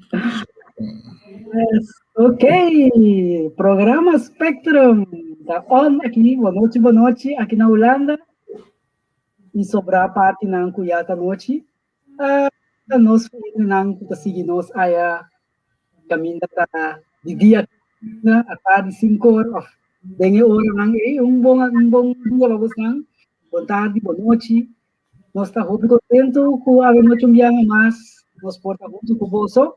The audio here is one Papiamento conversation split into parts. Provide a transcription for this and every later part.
Yes, ok, programa Spectrum ta on aki, bon nochi, bon nochi, aki na Hulanda i sobrá partinan ku ya ta nochi. Uh, nos nan ku ta sigui nos aya kaminda ta di dia na a tardi 5 or of den e oranan ei un bon dia pa bosnan. Bon tardi, bon nochi. Nos ta hopi kontentu ku awe nochi un biaha mas nos por ta huntu ku boso.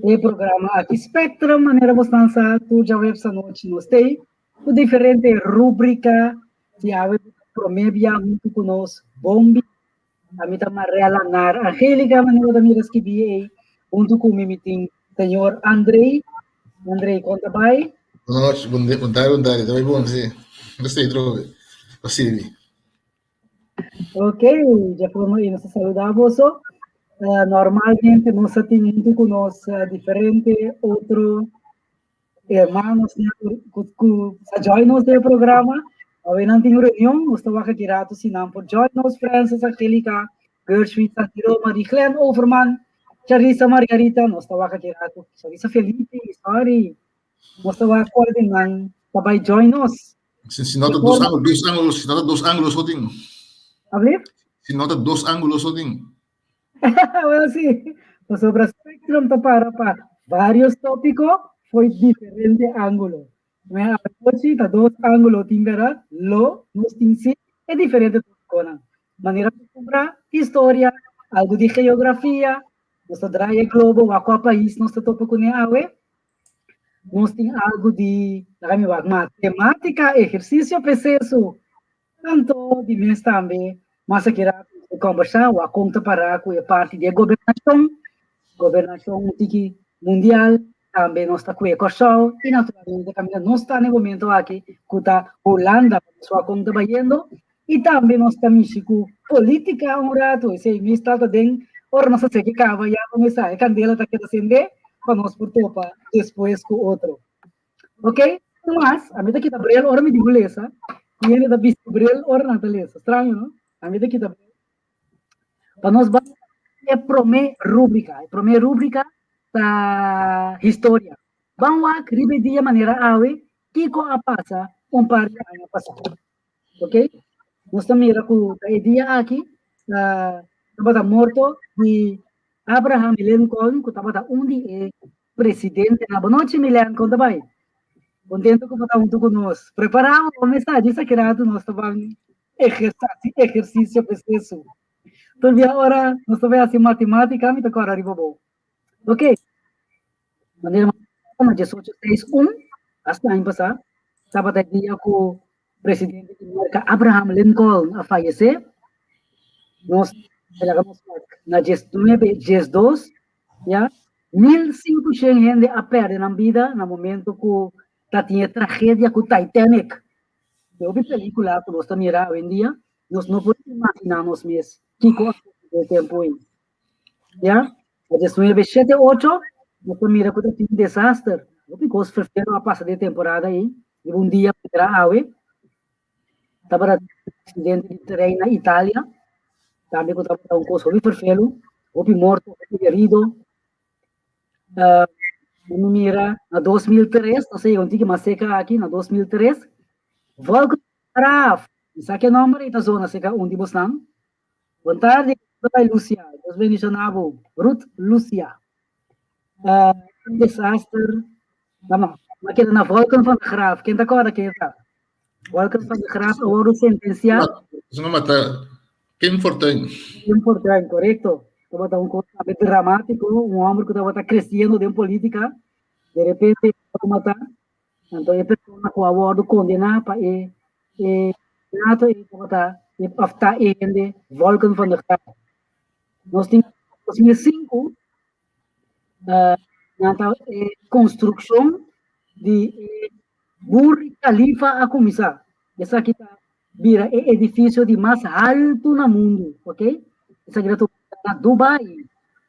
E programa aki Spectrum, manera bosnan sa, tur djaweps anochi nos t'ei ku diferente rúbrika. Si awe bo ta promé bia huntu ku nos, bon bini. Ami ta Marella Nar Angelica, manera bo ta mira skibí ei. Huntu ku mi mi tin señor Andrei. Andrei, kon ta bai? Bon nochi, bon dia, bon tardi, bon tardi. Ta bai bon, si. Nos ta ei trobe pa sirbi. Ok, dja forma ei nos ta saludá boso. Normalmente nos a tin huntu ku nos diferente otro hermanos ku sa join nos den e programa. Awe nan tin reunion, nos ta wak aki ratu si nan por join nos. Francis, Angelica, Gershwin, Santiro, Marie-Glen Overman, Charissa Margarita, nos ta wak aki ratu. Charissa Felipe, sorry. Nos ta wak kual di nan ta bai join nos. Si no ta dos ángulos, dos ángulos, si no ta dos ángulos so tin. Alblieft? Si no ta dos ángulos so tin. Wel sí, pasobra Spectrum ta para pa varios tópiko fo'i diferente ángulo. Men anochi ta dos ángulo tin bèrdat, lo nos tin sí e diferente tópikonan. Manera kustumbrá, historia, algu di geografia, nos ta draai e globo wak kua pais nos ta topa kuné awe. Nos tin algu di, laga mi wak, matemátika, ehersisio pesesu. Anto di mes tambe mas aki rato nos ta kombersá wak kon ta pará ku e parti di e gobernashon, gobernashon un tiki mundial, tambe nos ta ku e Kòrsou i naturalmente kaminda nos ta na e momento aki ku ta Hulanda pa nos wak kon ta bayendo i tambe nos ta mishi ku polítika un rato, esei mes ta ta den ora nos a seki kaba ya kuminsá e kandela ta keda sendé pa nos por topa despues ku otro. Ok, mas, ami ta kita bril ora mi dibu lesa, i hende ta bisti bril ora nan ta lesa. Straño, no? Ami ta kita bril. Pa nos bai e promé rúbrika. E promé rúbrika ta historia. Ban wak riba e dia manera awe, kiko a pasa un par di aña pasá. Ok? Nos ta mira ku ta e dia aki tabata morto di Abraham Lincoln, ku tabata un di e presidentenan. Bon nochi, Milen, kon ta bai? Kontento ku bo ta huntu ku nos. Prepará bo mesa, djis aki ratu nos ta ban hasi ehersisio presiso. Tur bia ora nos ta bai hasi matemátika, mi ta kòrda riba bo. Ok. Manera na 1861, hasta aña pasá, tabata e dia ku presidente di Merka Abraham Lincoln a fayesé. Nos laga nos wak na 1912, ya, 1500 hende a pèrdè nan bida na momento ku ta tin e tragedia ku Titanic. Den hopi pelíkula ku nos ta mira awendia, nos no por imaginá nos mes kiko a sosodé e tempu ei. Ya, na 1978, nos ta mira ku ta tin desaster. Hopi kos ferfero a pasa den e temporada ei. Riba un dia manera awe, tabata tin un aksidente di trein na Italia, tambe ku tabata un kos hopi ferfelu, hopi morto, hopi herido. Mi mira na 2003, nos a yega un tiki mas serka aki, na 2003, Volker Graaf, mi sa ke nomber ei ta zona serka un di bosnan. Bon tardi, Lucia, Dios bendiciona bo. Ruth Lucia. Un desaster. Vamos, ma keda na Volken van de Graaf. Ken ta korda ken ta? Volken van de Graaf a wordo sentenciá. Eso no mata Pim Fortuyn. Pim Fortuyn, correcto. Tabata un cosa tambe dramático, un homber ku tabata creciendo den política, de repente a mata. Anto e persona ku a wordo condená pa e e asesinato ei tabata e of ta e hende Volken van de Graaf. Nos tin 2005 nan ta e konstrukshon di e Burj Khalifa a kuminsá. Esaki ta bira e edifisio di mas haltu na mundu, ok? Esaki ta tuma na Dubai,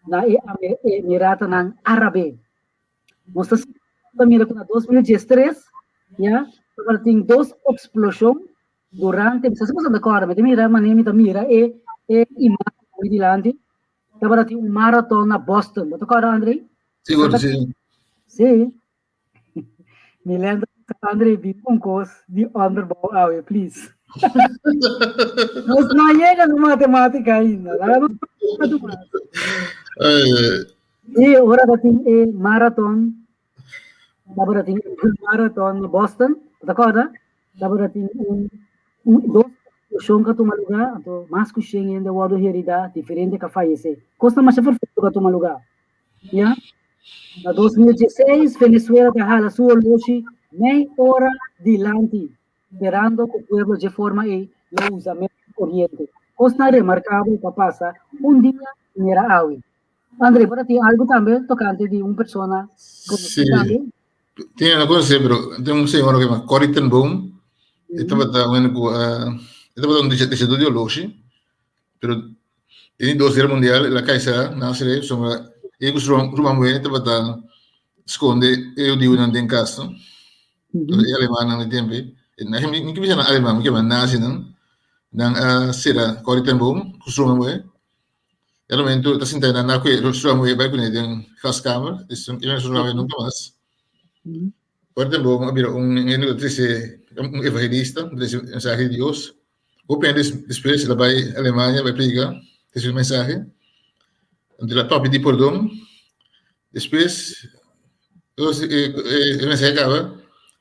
na e Emiratonan Árabe. Nos ta mira ku na 2013, ya, tabata tin dos eksploshon durante, mi sa si boso ta kòrda, mi ta mira manera mi ta mira e imágen dilanti. Tabata tin un marathon na Boston. Bo ta kòrda, André? Sigur, si. Si. Milena, André, bin un kos di onderbouw awe, please. Nos no yega na matemática ainda. E ora ta tin e marathon, tabata tin un marathon na Boston, bo ta kòrda? Tabata tin un, un dos eksploshon ka tuma lugá, anto mas ku shen hende a wòrdu heridá, diferente ka fayesé. Kosnan masha ferfekto ka tuma lugá. Ya. Na 2016, Venezuela ta hala su oloshi mei ora dilanti, sperando ku pueblo dje forma ei lo usa ménos koriente. Kosnan remarkabel ta pasa un dia manera awe. André, bo ta tin algu tambe tokante di un persona konosí Sí. tambe? Tin una cosa, pero tin un señor que llama Corrie ten Boom. E tabata un ku e tabata un diseñador di oloshi, pero den dos guera mundial el a kai sa na Sre, pasobra e ku su ruman muhé tabata skonde e hudiunan den kas, no? E alemannan di tempu ei, mi ke bisa nan aleman, mi ke bisa nazinan, nan a sera Corrie ten Boom ku su ruman muhé. E momento ta sinta nan na kue su ruman muhé bai kuné den gaskamer, e su ruman muhé nunka mas. Corrie ten Boom a bira un hende ku ta trese un evangelista, ku ta trese mensahe di Dios. Hopi hende despues el a bai Alemania bai prediká, trese su mensahe. Anto el a papia di pordon. Despues e mensahe kaba,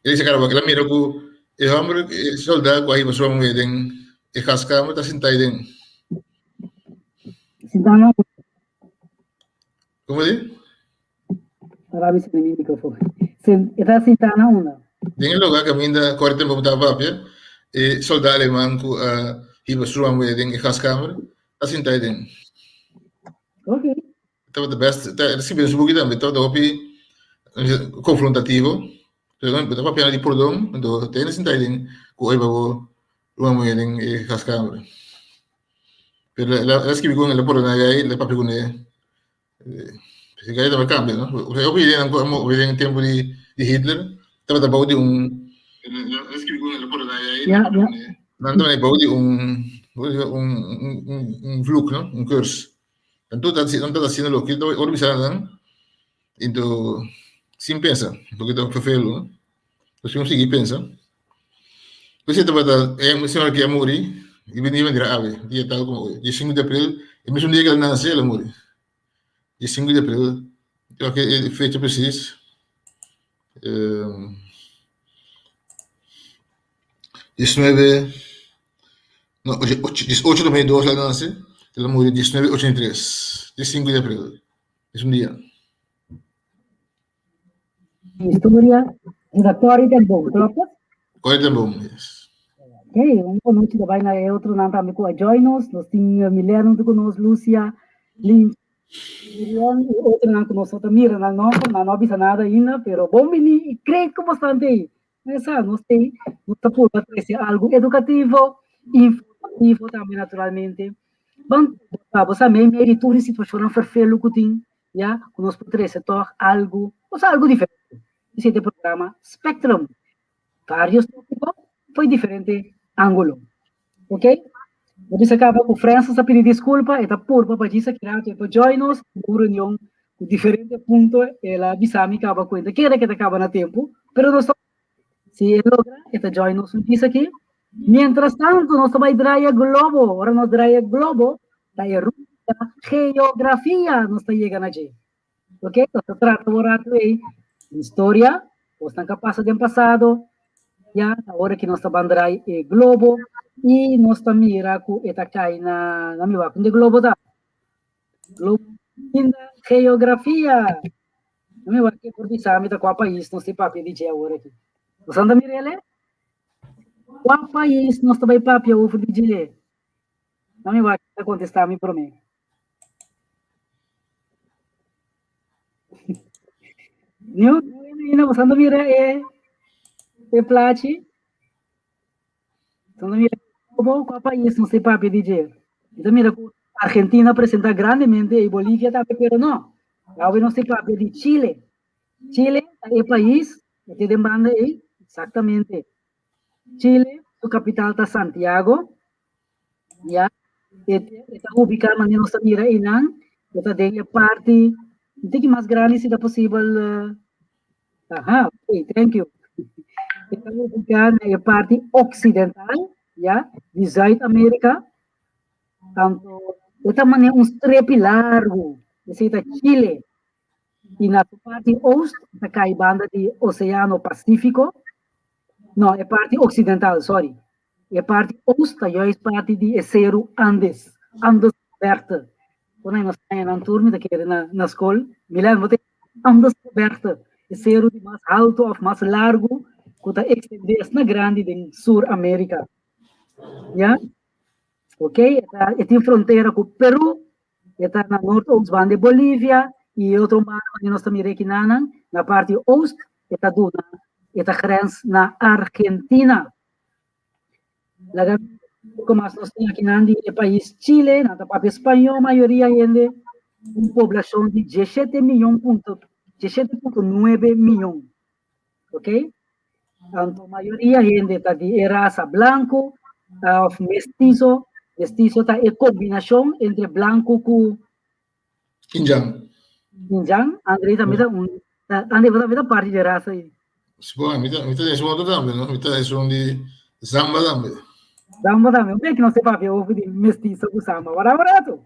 el a kaba el a mira ku e hòmber, e sòldá ku a hiba su ruman muhé den e gaskamer ta sintá ei den. Sintá na unda? Komo di? Ora mi sende mi microfoon. E ta sintá na unda? Den e lugá kaminda Corrie ten Boom ta papia, e soldá aleman ku a hiba su ruman muhé den e gaskamer ta sintá ei den. Ok. Tabata best, ta skibi den su buki tambe, tabata hopi konfrontativo. Pero ta papiando di pordon, anto ta hende sintá ei den ku oi pa bo ruman muhé den e gaskamer. Pero el a skibi kon el a pordoná e el a papia kuné. Ese gai tabata cambia, no? O sea, hopi ideanan cu a move den tempo di, di Hitler tabata bou di un Ja, ja. Nan tabata bou di un, un, un, un vloek, no? Un curse. En tur ta, nan tabata haciendo loke ora bisa nan, into sin pensa, loke ta verveel, no? Pues un sigui pensa. Pues e tabata, e señor aki a muri, i bini bandera awe, dia tal como hoy, dia sinku di april, e mesmo dia ku el a nase el a muri, dia sinku di april, creo ke e fecha presis, diesnuebe, no, diesocho dos mil dos el a nase, el a muri diesnuebe ochenta i tres, dia sinku di april, mesmo dia. Historia di da Corrie ten Boom, klopt? Corrie ten Boom, yes. Ok, un bonochi ta bai na e otronan tambe ku a join nos. Nos tin Milena huntu ku nos, Lucia, Lin, Miriam i otronan ku nos no ta mira nan nomber, nan no a bisa nada ainda, pero bon bini i great ku bosnan t'ei. Mesa, nos t'ei, nos ta purba trese algu edukativo, informativo tambe naturalmente. Ban, bo sa mei mei di tur e situashonnan ferfelu ku tin, ya ku nos por trese tòg algu, o sea algu diferente. Esei ta e programa Spectrum. Varios tópiko fo'i diferente ángulo. Ok? Bo bisa kaba ku Francis a pidi diskulpa, e ta purba pa djis aki rato e por join nos den un reunion ku diferente punto, el a bisa mi kaba ku e ta kere ku e ta kaba na tempu, pero nos ta si e logra e ta join nos un djis aki. Mientras tanto nos ta bai draia globo, ora nos draia globo ta e ruta geografia nos ta yega na dje. Ok, nos ta trata un rato ei historia, kosnan ku a pasa den pasado, ya, awor aki nos ta ban drai e globo i nos ta mira ku e ta kai na, na mi wak unda e globo ta. Globo ainda geografia. Na mi wak ke por bisa mi ta kua pais nos ta papia di dje awor aki. Bo sa unda mira el e? Kua pais nos ta bai papia over di dje? Na mi wak ta kontestá mi promé. Niu, niu, bo sa unda mira e e plachi? Sa unda mira globo? Kua pais nos ta papia di dje? Mi ta mira ku Argentina presenta grandemente i Bolivia tambe, pero no. Awe nos ta papia di Chile. Chile ta e pais ku tin den banda ei, exactamente. Chile, su kapital ta Santiago. Ya, e ta ubiká manera nos ta mira einan. E ta den e parti un tiki mas grandi si ta posibel. Aha, ok, thank you. E ta ubiká na e parti oksidental, ya, di Zuid-Amerika. Anto e ta manera un strepi largu, esei ta Chile. I na su parti oost ta kai banda di Oseano Pasífiko. No, e parti oksidental, sorry. E parti oost ta juist parti di e seru Andes, Andesgebergte. Kon nos haña nan tur mi ta kere na na skol. Milan, bo ta Andesgebergte, e seru di mas haltu òf mas largu ku ta ekstendé asina grandi den Sur Amerika. Ya? Ok, e ta e tin frontera ku Peru, e ta na noordoost banda di Bolivia i e otro banda ku nos ta mira akinanan, na parti oost e ta duna e ta grens na Argentina. Laga poko mas nos tin akinan di e pais Chile, nan ta papia spañó mayoria hende, un poblashon di diesshete miyon punto 17.9 miyon. Ok? Anto mayoria hende ta di e rasa blanku òf mestizo. Mestizo ta e kombinashon entre blanku ku Injan. Injan. André tambe ta un André bo tambe ta parti di e rasa ei. Bon, mi ta mi ta esun otro tambe, no? Mi ta esun di Zamba tambe. Zamba tambe. Un beki nos e papia over di mestizo ku Zamba. Wara wara tu.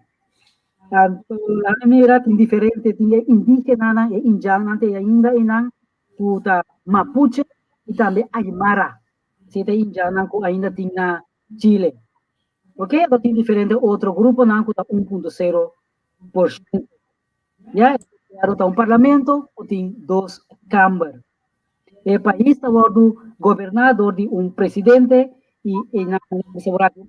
Anto laga mira tin diferente, tin e indígenanan, e indjannan te ainda einan ku ta Mapuche i tambe Aymara. Si ta indjannan ku ainda tin na Chile. Ok, anto tin diferente otro gruponan ku ta 1.0%. Ya, claro, ta un parlamento ku tin dos kamber. E pais ta wòrdu goberná dor di un presidente i e nan a un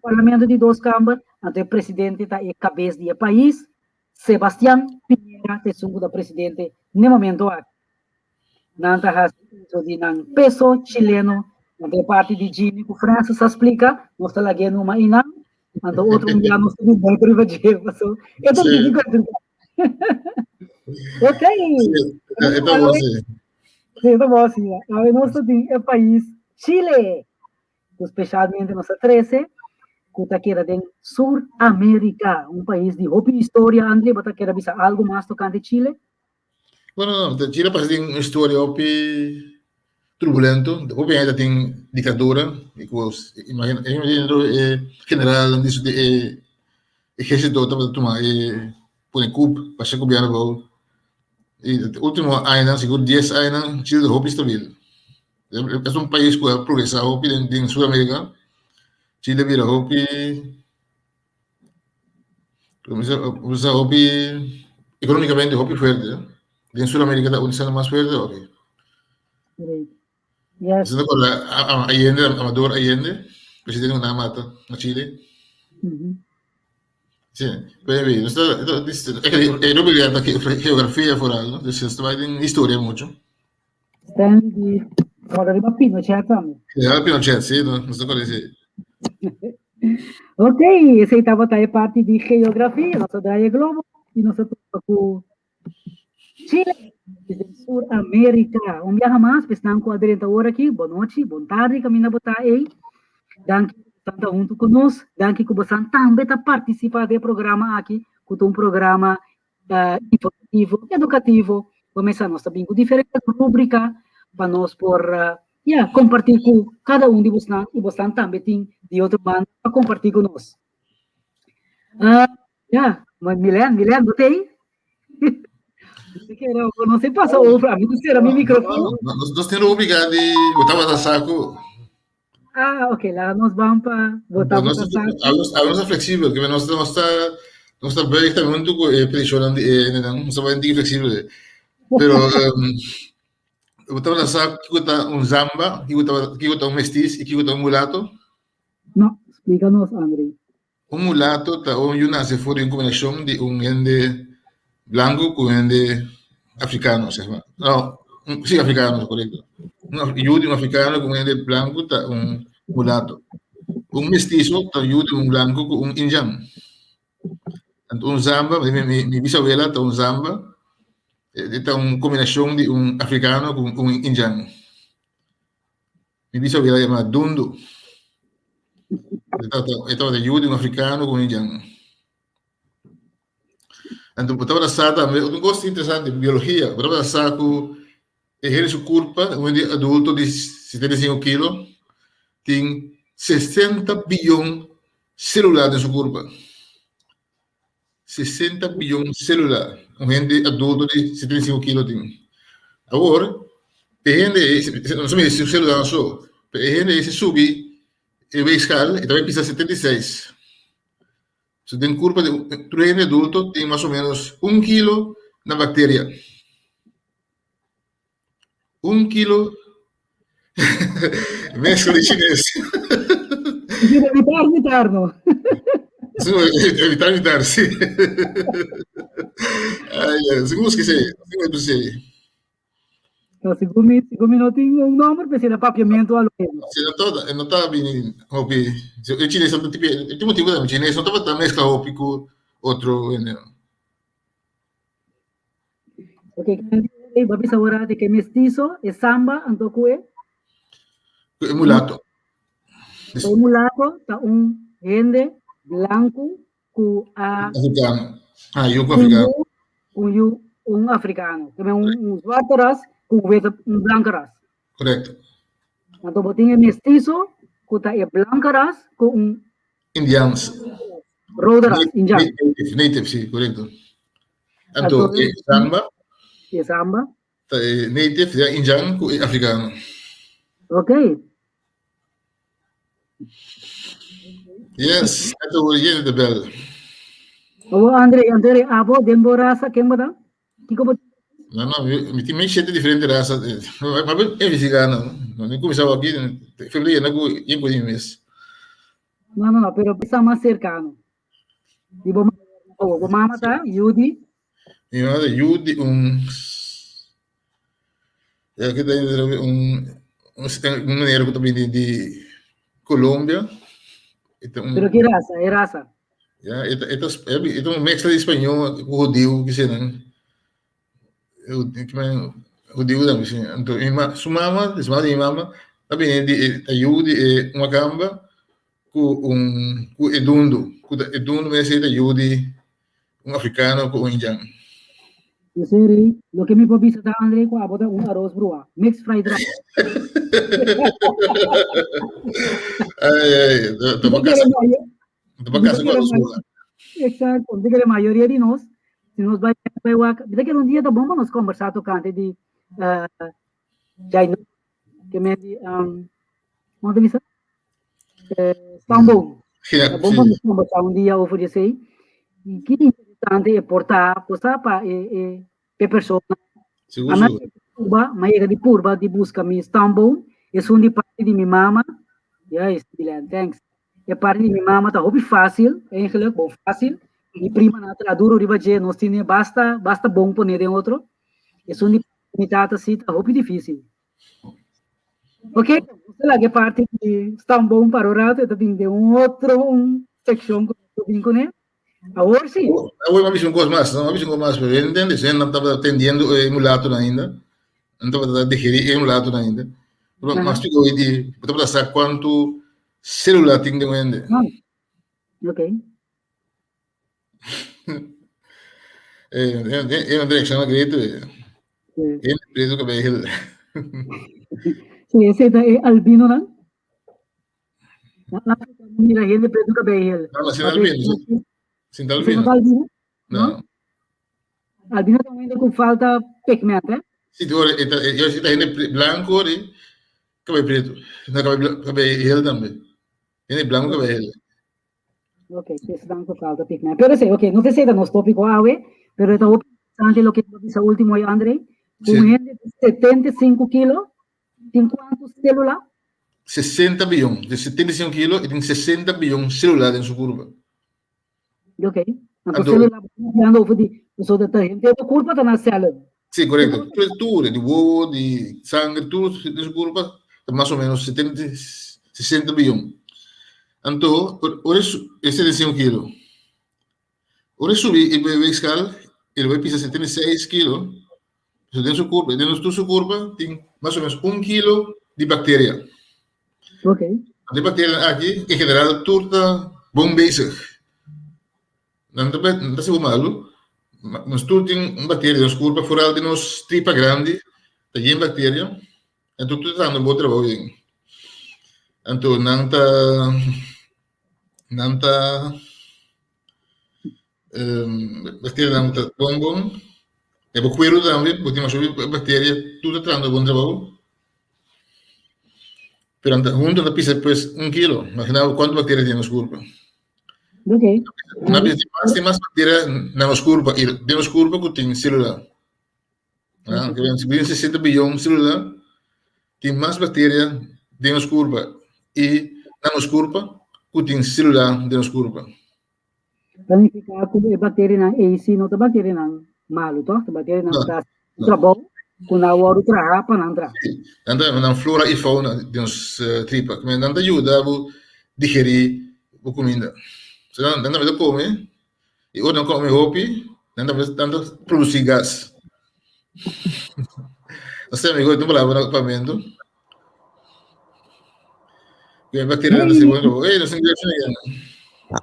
parlamento di dos kamber, anto e presidente ta e kabes di e pais, Sebastián Piñera ta esun ku ta presidente n'e momento aki. Nan ta hasi uso di nan peso chileno, anto e parti di Jimmy ku Francis a splika, nos ta lag'é numa einan, anto otro un dia nos ta bin bòlta riba dje, paso e ta un tiki kompliká. Ok. E ta bon si. Sí, ta bon si. Awe nos ta tin e pais Chile, ku spesialmente nos a trese, ku ta keda den Sur Amerika, un pais di hopi historia. André, bo ta kere bisa algu mas tokante Chile? Bueno, no, Chile pasa den un historia hopi turbulento. Hopi aña ta tin dictadura y ku imagina, imagina e general di e ejército tabata tuma e pone coup pa haci gobierno abou. Y ultimo añanan, sigur dies añanan, Chile ta hopi stabil. Es un pais ku a progresa hopi den Sur America. Chile bira hopi Kuminsá hopi economicamente hopi fuerte. Den Sur America ta un di mas fuerte hopi. Yes. Esei ta acorda Allende, Amador Allende, presidente ku nan a mata na Chile. Sí, pero bien, nos ta, e rubrica ta geografia vooral, no? Dus nos ta bai den historia mucho. Stanley di Corda riba Pinochet tambe. Ja, Pinochet, sí, no, nos ta corda sí. Ok, esei tabata e parti di geografia. Nos a draai e globo i nos a topa ku Chile, den Sur Amerika. Un biaha mas, pesnan ku a drenta ora aki, bon nochi, bon tardi kaminda bo ta ei. Danki ku bosan ta huntu ku nos. Danki ku bosan tambe ta partisipá den e programa aki, ku ta un programa informativo, edukativo. Bo mesa nos ta bin ku diferente rubrika pa nos por ya kompartí ku kada un di bosnan i bosnan tambe tin di otro banda pa kompartí ku nos. Ya, Milen, Milen, bo t'ei? No se pasa over, a mi no sera mi microfoon. Nos tin rubrica di bo tabata saco. Ah, ok, laga nos ban pa bo tabata saco. Nos ta flexibel, que nos nos ta nos ta buig tambe hunto cu e peticionnan di e hendenan, nos ta bai un flexibel. Pero bo tabata sa kico ta un zamba, kico ta kico ta un mestiz y kico ta un mulato? No, splica nos, André. Un mulato ta un yu nase for di un kombinashon di un hende blanku ku un hende afrikano, seh ma. No, si afrikano, korekto. Un yu di un afrikano ku un hende blanku ta un mulato. Un mestiso ta yu di un blanku ku un indjan. Anto un zamba, mi, mi, mi bisawela ta un zamba, e ta un kombinashon di un afrikano ku un indjan. Mi bisawela yama Dundu. E tabata yu di un afrikano ku un indian. Anto bo tabata sa tambe otro kos interesante, biologia, bo tabata sa ku e hende su kurpa, un hende adulto di 75 kilo, tin 60 biyon selula den su kurpa. 60 biyon selula un hende adulto di 75 kilo tin. Awor, e hende ei, no solamente su selulanan so, pero e hende ei si subi e weegschaal, e ta bai pisa 76. So den kurpa di tur hende adulto tin mas o menos un kilo na bakteria. Un kilo mezcla di chines. Evitar mitar, no? Sí, evitar mitar, sí. Ay, ay, según que sei, según que sei. No, segun mi, segun mi no tin un nomber, pero sera papiamento a lo menos. Sí, no ta, no ta bini hopi. E chines no ta tipo, e tin motivo tambe, chines no tabata mezcla hopi cu otro hende. Ok, e bo bisa ora di ke mestizo e samba anto ku e? Ku e mulato. E mulato ta un hende blanku ku a Africano. Ah, yu ku africano. Un yu un africano. También un, un zwarte ras ku wit un blanke ras. Correcto. Anto bo tin e mestizo ku ta e blanke ras ku un Indians. Rode ras, indian. Native, native, sí, correcto. Anto e samba. E samba. Ta e native, ya indian ku e africano. Ok. Yes, eto word yendo de bel. Obo Andre, Andre, abo den bo rasa ken bo ta? Kiko bo No, no, mi tin men shete diferente rasa. Ma bo investiga no. No ni kuminsá aki, febril yena ku yen ku di mi mes. No, no, no, pero bisa mas cercano. Di bo bo mama ta yu di? Mi mama ta yu di un Ya ki ta un un manera ku ta bini di Colombia. Pero ki rasa? E rasa? Ya, e ta e ta e ta un mezcla di spañó ku hudiu kise nan. Hudiu tambe si. Anto mi ma su mama, su mama di mi mama ta bini di e ta yu di e un makamba ku un ku e dundu. Ku ta e dundu mester ta yu di un africano ku un indian. Seri, loke mi por bisa ta Andre ku abo ta un aros brua, mixed fried rice. Ay, ay, ta pa casa, ta pa casa ku aros brua. Exacto, mi ta kere mayoria di nos, si nos bai bai wak, mi ta kere un dia ta bon pa nos kombersá tokante di uh, jai ke men di um, kon ta bisa? Eh, stamboom. Ja, Ta bon pa sí. nos kombersá un dia over di esei. I ki interesante e por ta cosa pa e e e persona. Sigur, A mi sigur. purba, mi a yega di purba di buska mi stamboom, esun di parti di mi mama. Juist, Milen, thanks. E parti di mi mama ta hopi fácil, eigenlijk, bon fácil. Mi prima nan a traha duro riba dje, nos tine basta, basta bon pone den otro. Esun di mi tata sí ta hopi difícil. Ok, nos a laga e parti di stamboom para un rato, e ta bin den un otro un seccion cu nos lo bin cune. Awor sí. Awor mi a bisa un cos mas, no a bisa un cos mas, pero hende hende nan tabata atendiendo e mulatonan ainda, nan tabata digerí e mulatonan ainda. Pero mas pico hoy di, bo tabata sa cuanto celula tin den un hende. Ah, ok. Eh, e un direccion a grito, eh. Sí. E preso que bij heel. Sí, ese ta e albino nan. Na Afrika mira hende preto kabei hel. No, no, sin albino. Sin albino. Sin albino? No. Albino ta un hende ku falta pigment, eh? Sí, ora, e ta, yo ta hende blanco di kabei preto. Na kabei, kabei hel tambe. Hende blanco kabei hel. Ok, pues dan ku falta pigment. Pero sí, ok, no te sei ta nos tópico awe, pero ta hopi interesante loke bo bisa último hoy, André. Sí. Un hende di 75 kilo Tin kuantu sélula? 60 biyon. Di 75 kilo, e tin 60 biyon sélula den su kurpa. Ok. Anto sélula bo ta hablando over di, pasobra ta henter bo kurpa ta na sèllen. Sí, korekto. Tur, tur, di wowo, di sanger, tur den su kurpa ta mas o menos 70, 60 biyon. Anto, ora e 75 kilo, Ora e subi e weegschaal, e lo bai pisa 76 kilo. So den su curpa, den tur su curpa tin mas o menos un kilo di bacteria. Ok. Di bacteria aki, en general, tur ta bon bezig. Nan ta, nan ta sibu malu, Nos tur tin un bacteria den nos curpa, vooral den nos tripa grandi, ta yen bacteria. Anto tur ta trahando un bon trabou den. Anto nan ta nan ta bacteria nan ta bon bon. E bo cuero tambe, bo tin masha bacteria, tur ta trahando bon trabou. Pero nan ta hunto nan ta pisa pues un kilo. Imagina bo cuanto bacteria tin den nos curpa. Ok. Nan bisa tin mas, tin mas bacteria na nos curpa y den nos curpa cu tin celula. Ah, que ven 60 bilhon celula, tin mas bacteria den nos curpa y na nos curpa cu tin celula den nos curpa. Ta nifica cu e bacterianan ei si no ta bacterianan malu, toch? Ta bacterianan No, cu ta haci no. trabou cu nan wordo traha pa nan traha. Sí, nan ta nan flora y fauna den nos tripa. Nan ta yuda bo digeri bo cuminda. So nan nan tambe ta come y ora nan come hopi nan tambe nan ta produci gas. No sé amigo, tin palabra na papiamento. E bacteria nan ta haci bon trabou. Ey, nos tin Gerson again.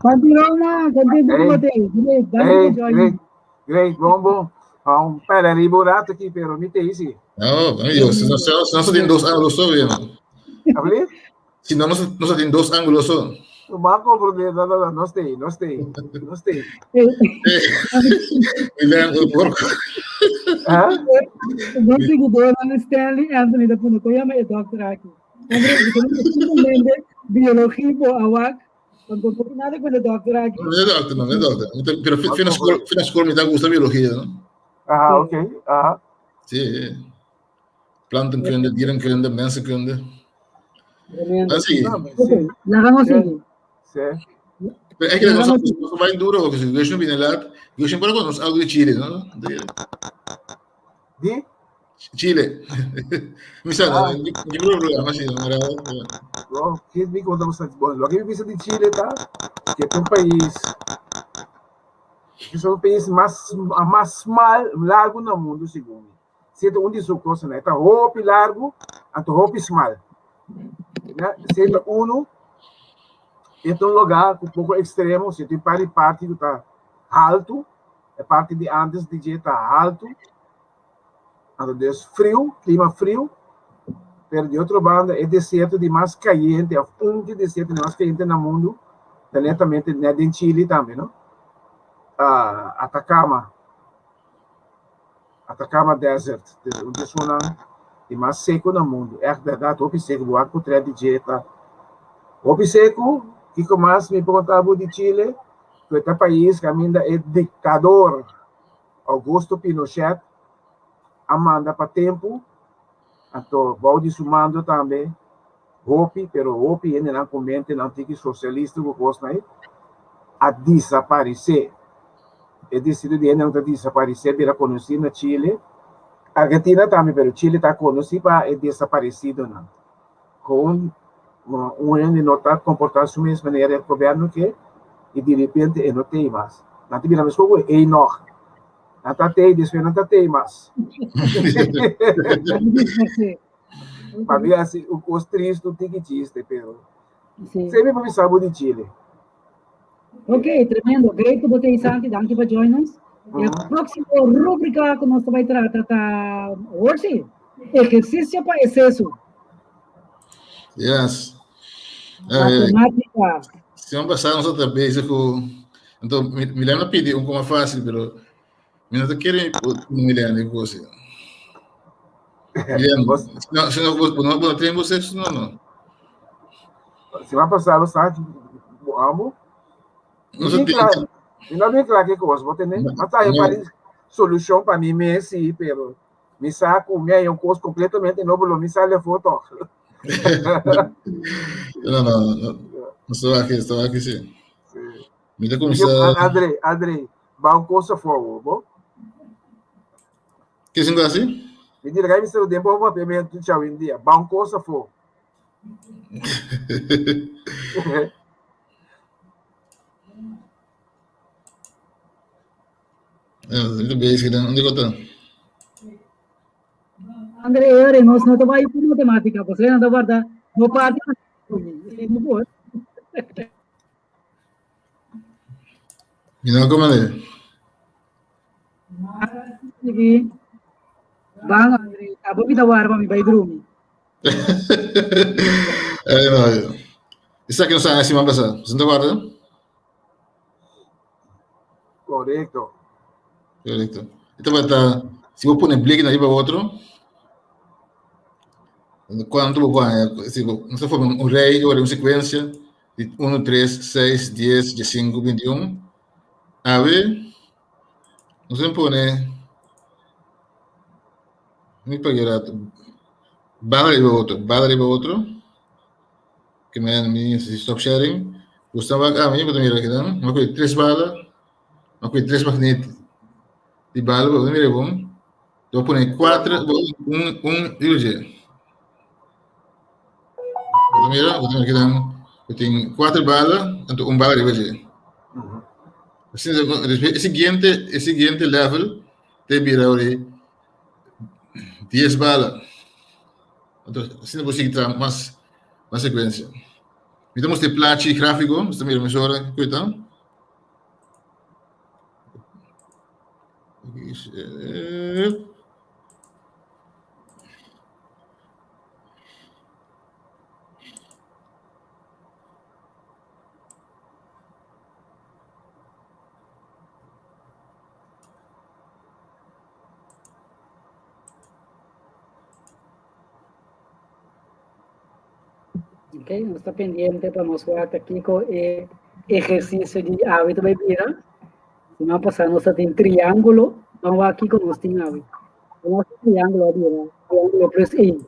Santi Roma, contento cu bo t'ey. Great, danki Hey, pa join. great, great, bon, bon. Un pera riba un rato aquí, pero mi te sí. No, amigo, si no, si no, tin dos ángulos so, bien. Abli? Si no, no tin dos ángulos so. No a comprender, no, no, no, no stay, no stay, no stay. Mi ven un porco. Ah? Nos seguidornan Stanley Anthony ta pone, ko yama e dokter aki? Hombre, simplemente biologie bo awak, want no tin nada ku e dokter aki. No, mi dokter, no, mi dokter. Pero fina school, fina school mi ta gusta biologia, no? Aha, ok, aha. Sí. Plantenkunde, dierenkunde, mensenkunde. Tremendo. Así. Ok, laga nos sigui. Sí. Pero es que nos, nos va duro, porque si Gershon viene laat, Gershon por conoce algo de Chile, ¿no? De, ¿Di? Chile. Mi sa, Ah. no, mi programa así, no, mira. Bom, que me conta bastante. Bom, lo que me pensa de Chile tá que é um país que é um país mais mais mal largo no mundo, segundo. Si ta un di su kosnan. E ta hopi largu, anto hopi smal. Si ta unu, e ta un lugá ku poko ekstremo, si tin par di parti ku ta haltu, e parti di antes di dje ta haltu, anto des friu, klima friu, pero di otro banda e desierto di mas kayente òf un di desierto di mas kayente na mundu ta netamente net den Chili tambe, no? Atacama. Atacama Desert, un di esunnan di mas seku na mundu. Ègt bèrdat, hopi seku. Bo wak potrèt di dje ta hopi seku. Kiko mas mi por konta bo di Chile? Ku e ta pais kaminda e diktador Augusto Pinochet a manda pa tempu. Anto bou di su mando tambe hopi, pero hopi hendenan ku mentenan tiki sosialista ku kosnan ei a disaparisé. E distrito di hendenan ku ta disaparisé bira konosí na Chile, Argentina tambe, pero Chile ta konosí pa e desaparesidonan. Kon un hende no ta komportá su mes manera e gobièrnu ke i direpente e no t'ei mas. Nan ta bira meskos ku ei nòg. Nan ta tei, despues nan ta tei mas. Pa mi asi un kos tristu, un tiki chiste, pero Sí. Semi pa bisa bo di Chile. Ok, tremendo. Great ku bo tei, Santi. Danki pa join us. E próximo rúbrika ku nos ta bai trata ta Hochi, ehersisio pa eseso. Yes. Matemática. Semana pasada nos ta bezig ku Anto Milena a pidi un koma fácil, pero mi no ta kere Milena di cosa. Milena, no, si no, bo no, bo no train bo sexo, no, no. Semana pasada sa bo amo. No se tin. Mi no bin kla ke kos, bo tene. Ma ta pa solushon pa mi mes, sí, pero mi sa ku mi hay un kos completamente nobo, lo mi sale afó toch. No, no, no. No estaba aquí, estaba aquí, sí. Sí. Mi ta kuminsá. André, André, ba un cosa for, bo. Ke sin hasi? Mi di gai mi sero tempo pa papia mi chau in dia. Ba un cosa for. Mi ta bezig dan, unda ku ta? André, ore, nos no ta bai ku matemática, pasobra nan ta warda no parti no por. Mi no komende. Sigui. Ban, André. Abo mi ta warda mi bai drumi. Ay, no. Esaki nos a siman pasá. Bo ta warda? Korekto. Korekto. E tabata, si bo pone bleki na riba otro, kuantu bo por haña? Si bo, nos ta forma un rei ora un sekuensia di unu, tres, seis, dies, diesinku, bintiun. Awe, nos a pone, mi pag'e rato, bala riba otro, bala riba otro. Ke men mi si stop sharing. Bo sta wak ami, bo ta mira kinan. Mi a kohe tres bala, mi a kohe tres magnet di bala, bo ta mira bon. Bo pone kuater, un, un riba dje. Bo ta mira, bo ta mira kinan. Bo tin kuater bala, anto un bala riba dje. Asina, e siguiente, e siguiente level te bira ori dies bala. Anto, asina bo sigui traha mas, mas sekuensia. Mi ta mustra e plachi gráfiko, bo ta mira mesora ku e ta. Ok, nos ta pendiente pa nos wak kiko e ehersisio di awe ta bai bira. Siman pasá nos ta tin triángulo, ban wak kiko nos tin awe. Nos triángulo a bira triángulo plus één.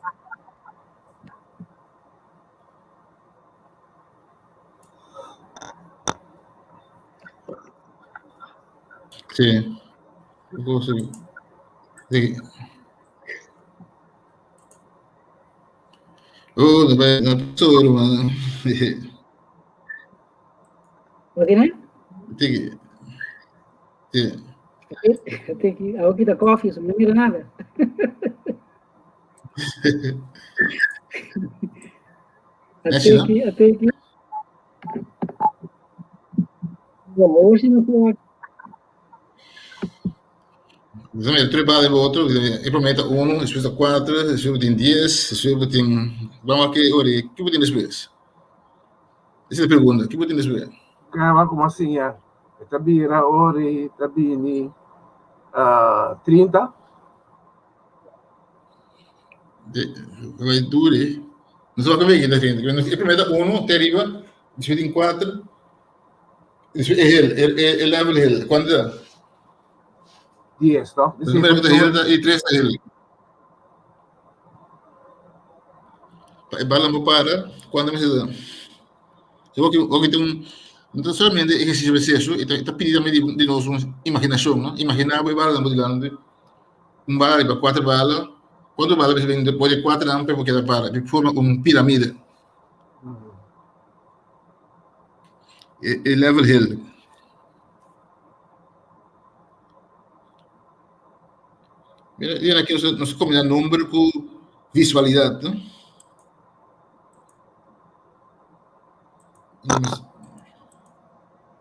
Sí. Sí. Oh, no bai, no soro, man. Bo tiene? Tiki. Sí. Tiki, awo kita koffie, so no mira nada. Ateki, ateki. Hoje não foi. Exatamente, tres bala riba otro, e promé ta uno, despues ta kuater, despues bo tin dies, despues bo tin, ban wak e ora ei, ki bo tin despues? Esa e pregunta, ki bo tin despues? Kaba kuma siña, e ta bira ora ei ta bini 30. Bai dura ei. No sa wak e ta 30, e promé ta uno te riba, despues tin kuater, despues e hel, e level hel, kuantu ta? 10, no? E primeiro ta hel e tres ta hel. Pa e bala no para, cuando me da. So oki oki tin un no ta solamente ejercicio de sexo, e ta e ta pidi tambe di di nos un imaginacion, no? Imagina bo e bala nan dilanti, un bala riba cuatro bala, cuanto bala mester bin despues di cuatro nan pa bo keda para, di forma un piramide. E e level hel. Mira, mira aquí nos, nos combina nombre con visualidad, ¿no?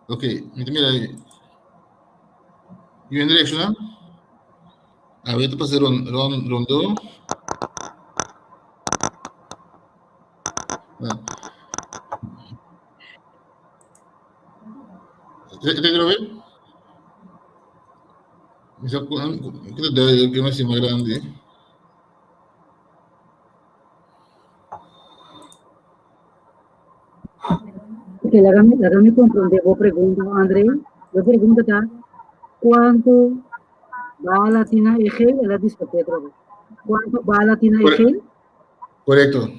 Ok, mira, mira ahí. You in direction, ¿no? A ver, te pasé ron, ron, rondo. Ah. Te lo ve? Kita deve que mais mais grande. Ok, laga mi, laga mi comprende bo pregunta, André. Bo pregunta ta, cuanto bala tin na e geel? El a dispartí otra vez. Cuanto bala tin na e geel? Correcto.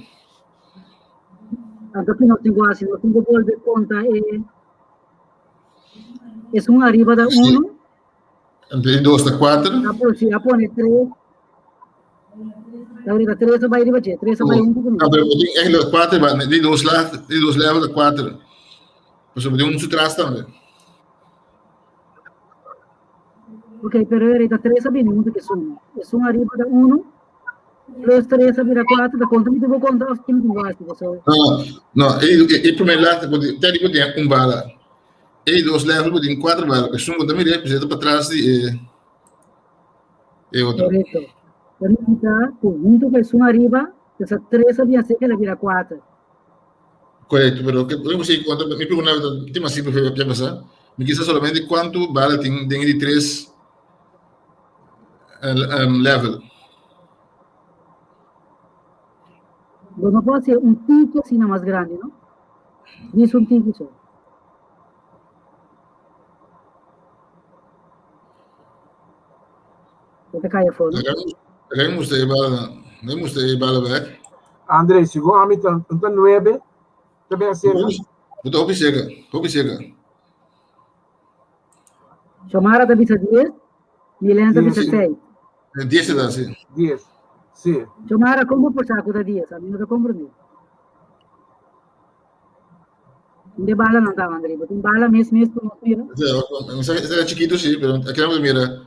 Anto ki nos tin ku hasi? Nos tin ku bolbe konta e esun ariba ta uno. Anto e dos ta kuater. A pone, si a pone tres. Ahorita tres a bai riba dje, tres a bai huntu ku No, pero tin eigenlijk kuater, maar di dos laag, di dos level ta kuater. Pasobra tin un su tras tambe. Ok, pero ahorita tres a bini huntu ku esun. Esun ariba ta uno. Plus tres a bira kuater, ta konta mi tuvo konta of tin tuvo hasi paso. No, no, e, e, e primer laag, te ariba tin un bala. E dos level tin kuater bala. Esun ku ta mira, pues e ta patras di e. E otro. Korekto. Ta nifiká ku huntu ku esun ariba, esa tres a bira seka el a bira kuater. Korekto, pero ke lo si konta, mi pregunta ta tema simpel pa pasá. Mi kisa solamente kuantu bala tin den e di tres level. Bo no por hasi un tiki asina mas grandi, no? Djis un tiki so. Bo ta kai afó, no? Laga mi mustra e bala, laga mi mustra e bala bek. André, segun ami ta un ta nuebe, ta ben serka. Bo ta hopi serka, hopi serka. Xiomara ta bisa dies, Milen ta bisa seis. Dies ta da, si. Dies, si. Xiomara, kon bo por sa ku ta dies? Ami no ta komprendé. De bala nan ta, André. Bo tin bala mes mes ku nos mira? Esta chiquito sí, pero aquí vamos mira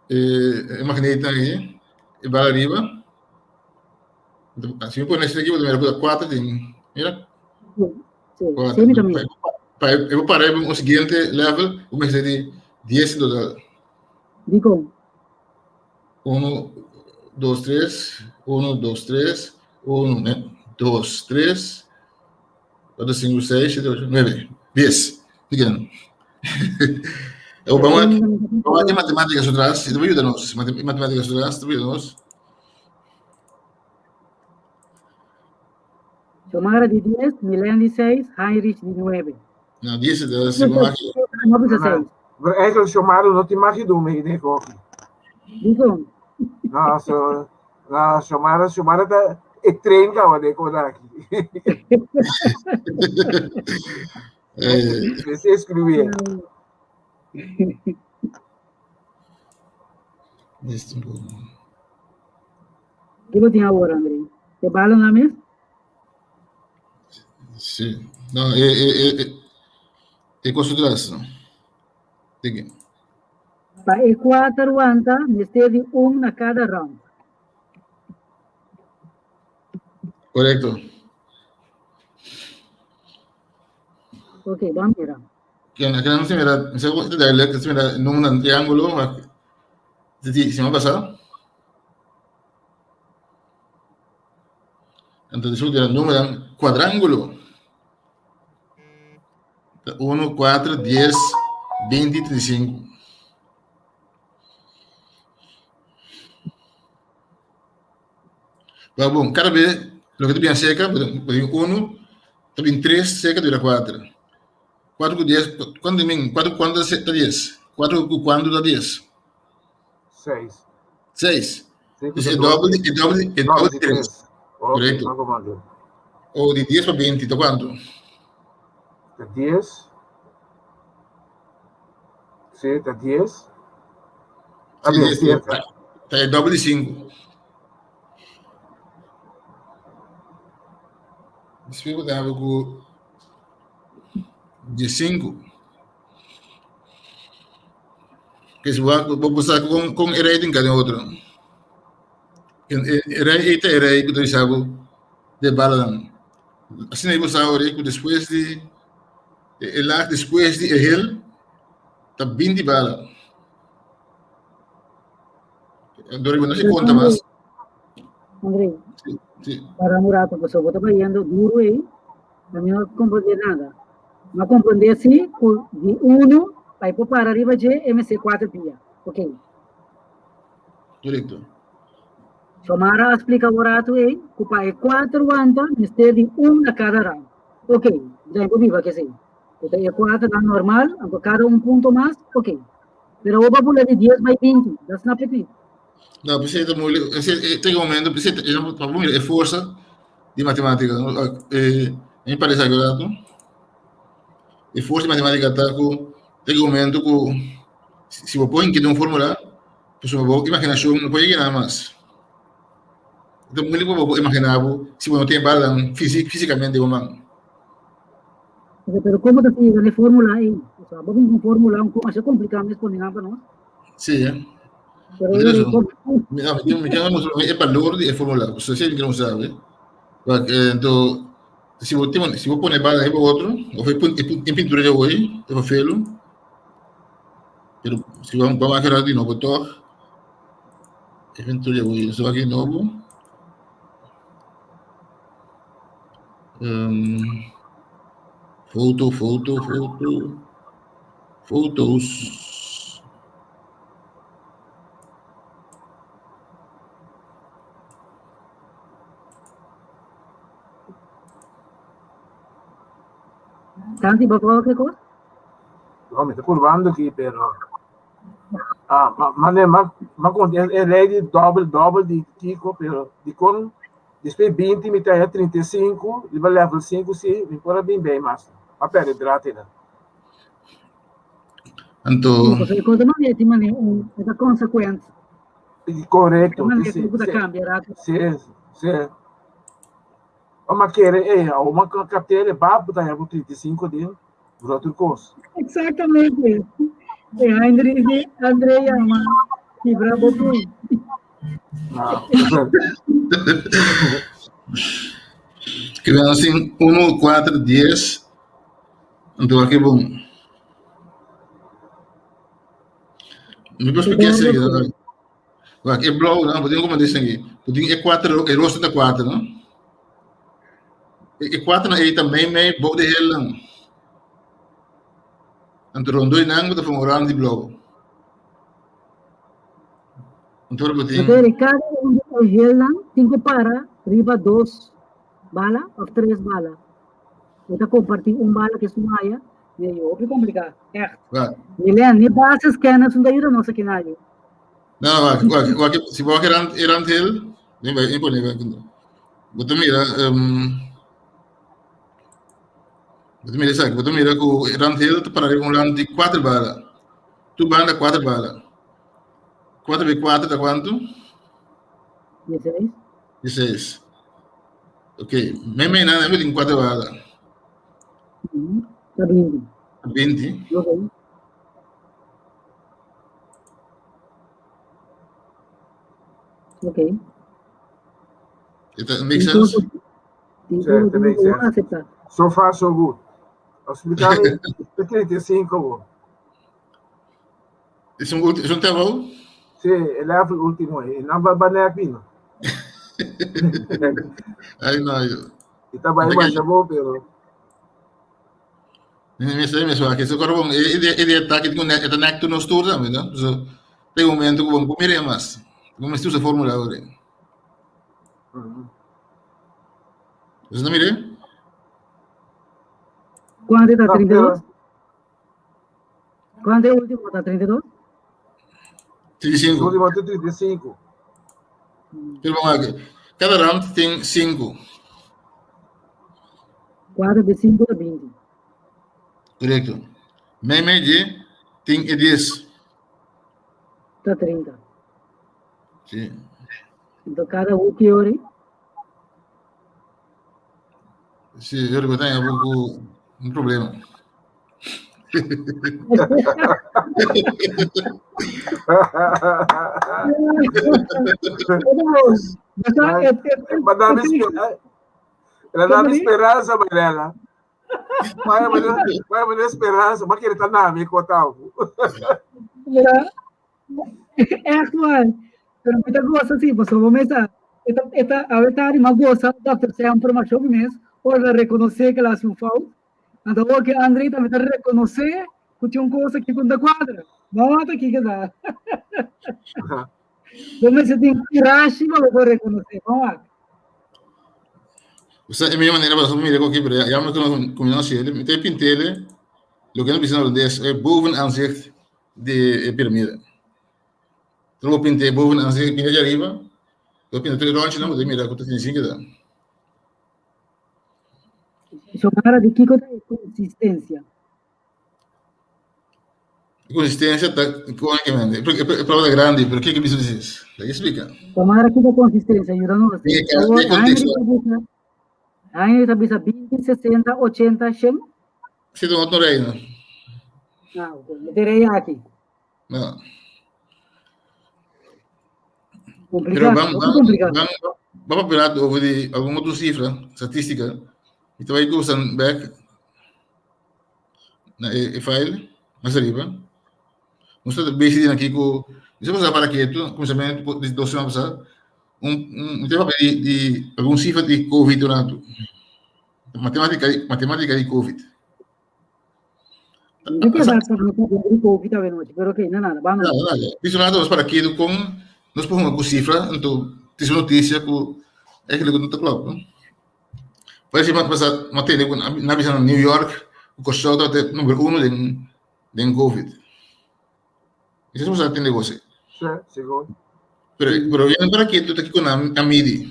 eh, magneet ahí, e bala arriba. Si me pones aquí, mira, cuatro tin. Mira. Sí, sí, mi también. Pa, eu para o siguiente level, eu me de 10 en total. Dico. 1, 2, 3, 1, 2, 3, 1, 2, 3, 4, 5, 6, 7, 8, 9, 10. Digan. Eu vamos vamos a matemáticas atrás, te ayúdanos. Matemáticas atrás, te ayúdanos. Xiomara di 10, Milen di 6, Heinrich di 9. No, 10 ta segun aki. No bisa 6. Maar eigenlijk Xiomara no tin mag doen mee den koffie. Dikon? No, so, no, Xiomara, Xiomara ta e train kawa den kodaki. Eh, Se escrever. Listo. Kiko tin awor, André? Te bala na mes? Sí. No, e, e, e, e, e cosa atrás. No? Digi. Pa e kuater wanta, mester di un na kada round. Correcto. Ok, ban mira. Kaya kaya no se mira, se duidelijk, se mira número un triángulo, si se me pasa. Entonces, se número cuadrángulo. 1, 4, 10, 20, 35. Pero bom, cada vez lo que te viene seca, 1, te 3 seca, te 4. 4 com 10, quanto mim? 4 quanto dá 10? 4 com quanto dá 10? 6. 6. Dus é doble, é doble, é doble de 3. Correto. Ou de 10 para 20, tá quanto? Tá 10. Sim, tá 10. Ah, bem, sim, tá, tá é doble de 5. Explico que com de 5. Que se vou buscar com com rei tem cada outro. Rei eita rei que tu sabe de bala. Assim aí você sabe que depois de lá depois de ele tá 20 bala. Dori não se conta mais. André, sí, sí. para un rato, pues, vos estás yendo duro ahí, a mí no comprendí nada. No comprendí así, de uno, aí para arriba de MC4 pia. Ok. Correcto. Xiomara explica o rato aí, que para quatro anta, mester de um na cada round. Ok, já é viva que sim. Porque é quatro na normal, aunque cada um ponto mais, ok. Pero o va de 10 by 20, that's not petit. No, precisa muito, tem um momento, precisa, é força de matemática. Eh, me parece agora, e força de matemática tá com tem um momento que se você põe que tem uma fórmula, pues uma imaginação não pode nada mais. Então, muito pouco imaginar se você não tem bala fisicamente, uma. Pero como te sigue la fórmula ahí? O sea, vamos con fórmula un poco más complicado es poner ¿no? Sí, ¿eh? Pero Mira, me quedo el valor de fórmula, o sea, si no sabe. Entonces, si vos, si vos pones bala ahí por otro, o en pintura yo voy, te felo. Pero si vamos, vamos a quedar de nuevo, todo. Even tur ya so aki nobo. Um, foto, foto, foto. Fotos. Santi, bo qualquer cosa? No, mi ta purbando aki, pero ah, ma, ma, ne, ma, ma con e, e lei di dobbel, dobbel di Kiko, pero di con después 20 mi ta 35, riba level 5 sí, mi por a bin bij mas. Ma perde draad na. Anto, Pasobra e cosa manera tin manera un e ta consequent. Correcto, Manera sí, ku ta sí, cambia rato. sí, sí. O ma kere, eh, o ma captere bab ta ya 35 din, groter kos. Exactamente. E André, André yama kibra bo pui. No. Que ven assim, 1, 4, 10. Anto aki bon. Mi por explicar isso aqui. Wak, e blauw, no? Bo como dicen aqui. Bo tin e 4, e rosto ta 4, no? E 4 na e ta mei mei boven de heel lang. Anto rondo e nang bo ta forma round di blauw. Anto bo tin Pero cada un de heel lang tin que para riba dos bala of tres bala. Bo ta compartir un bala que es un haya. Nee, joh, hopi complicado. Echt. Wak. Milen, ni basiskennis no ta yuda nos aki na. No, wak, wak, wak, si bo wak e rand, e rand heel, den bai, pone bai kundo. Bo ta mira, um, bo ta mira esaki, bo ta mira ku e rand heel ta para riba un rand di kuater bala. Tur banda kuater bala. Kuater bij kuater ta kuantu? 16. 16. Ok, mei mei nan e tin kuater bala. Ta 20. 20. Ok. Ok. It that make sense? Sí, it makes sense. So far, so good. Explícame e 35, bo. Is un, is un tempo? Sí, e level último. E não vai baner aqui, não. Ay, no, yo. E tá vai mais bom, pero. Mi sa mi sa que coro bom e e de ataque com e ta tu nos tour também, no? So tem um momento que bom comer mais. Como se usa fórmula agora. Você não mire? Quanto está 32? Quanto é o último? Está 32? 35. O último está 35. Pero vamos aqui. Cada round tem 5. 4 de 5 a 20. Correcto. Mei mei de tem e 10. Está 30. Sim. Então cada um que ore. Sim, eu digo, tem um problema. Ela dá esperança, Mariela. Vai, vai, vai, esperança. Mas que ele tá na minha conta. Echt waar. Pero mi ta gosta si, pasobra bo mes a e ta e ta awe tardi mi a gosa Dòkter Sam Promashow mi mes ora el a rekonosé ku el a hasi un fout. Anto awor ku André tambe ta rekonosé ku tin un kos aki ku no ta kuadra. No ta kiko ta. Bo mester tin kurashi pa bo por rekonosé. Ban wak. Sa e mihó manera pa mira ku aki, pero ya mi kuminsá hasi el, mi ta pint'el loke nan bisa na holandes e bovenaanzicht di e piramide. Tur bo pint'é bovenaanzicht, pinta di ariba, bo pinta tur e ròntjinan, bo ta mira ku ta tin sin keda. Xiomara, di kiko ta e konsistensia? E konsistensia ta kon ke mende. E palabra ta grandi, pero ke ke bisa disis? Laga explika. Xiomara, kiko konsistensia? Yuda nos. Den e konteksto. Henry ta bisa 20, 60, 80, 100. Si ta un otro reino. Ah, ok. Mi te rei aki. No. Pero vamos, vamos, vamos, vamos praat over die algun otro cifra, statistica. Mi ta bai gostan back na e, e file, mas ariba. Nos ta bezig den aki ku, mi sa pasá para ketu, kuminsamentu di dos semana pasá, un un mi ta papia di di algun sifra di covid un ratu. Matematika matematika di covid. Mi ke sa sa mi papia di covid awe nochi, pero okay, no nada, bam. No, nada. Bisa un ratu nos para ketu kon nos por hunga ku sifra, anto tin su notisia ku eigenlijk no ta klòp, no? Parece mas pasa mas tende ku na bisa na New York ku Kòrsou tabata number uno den den covid. Esei bo sa tende gosi. Sí, sigur. Pero pero viene para ketu ta kiko nan a midi.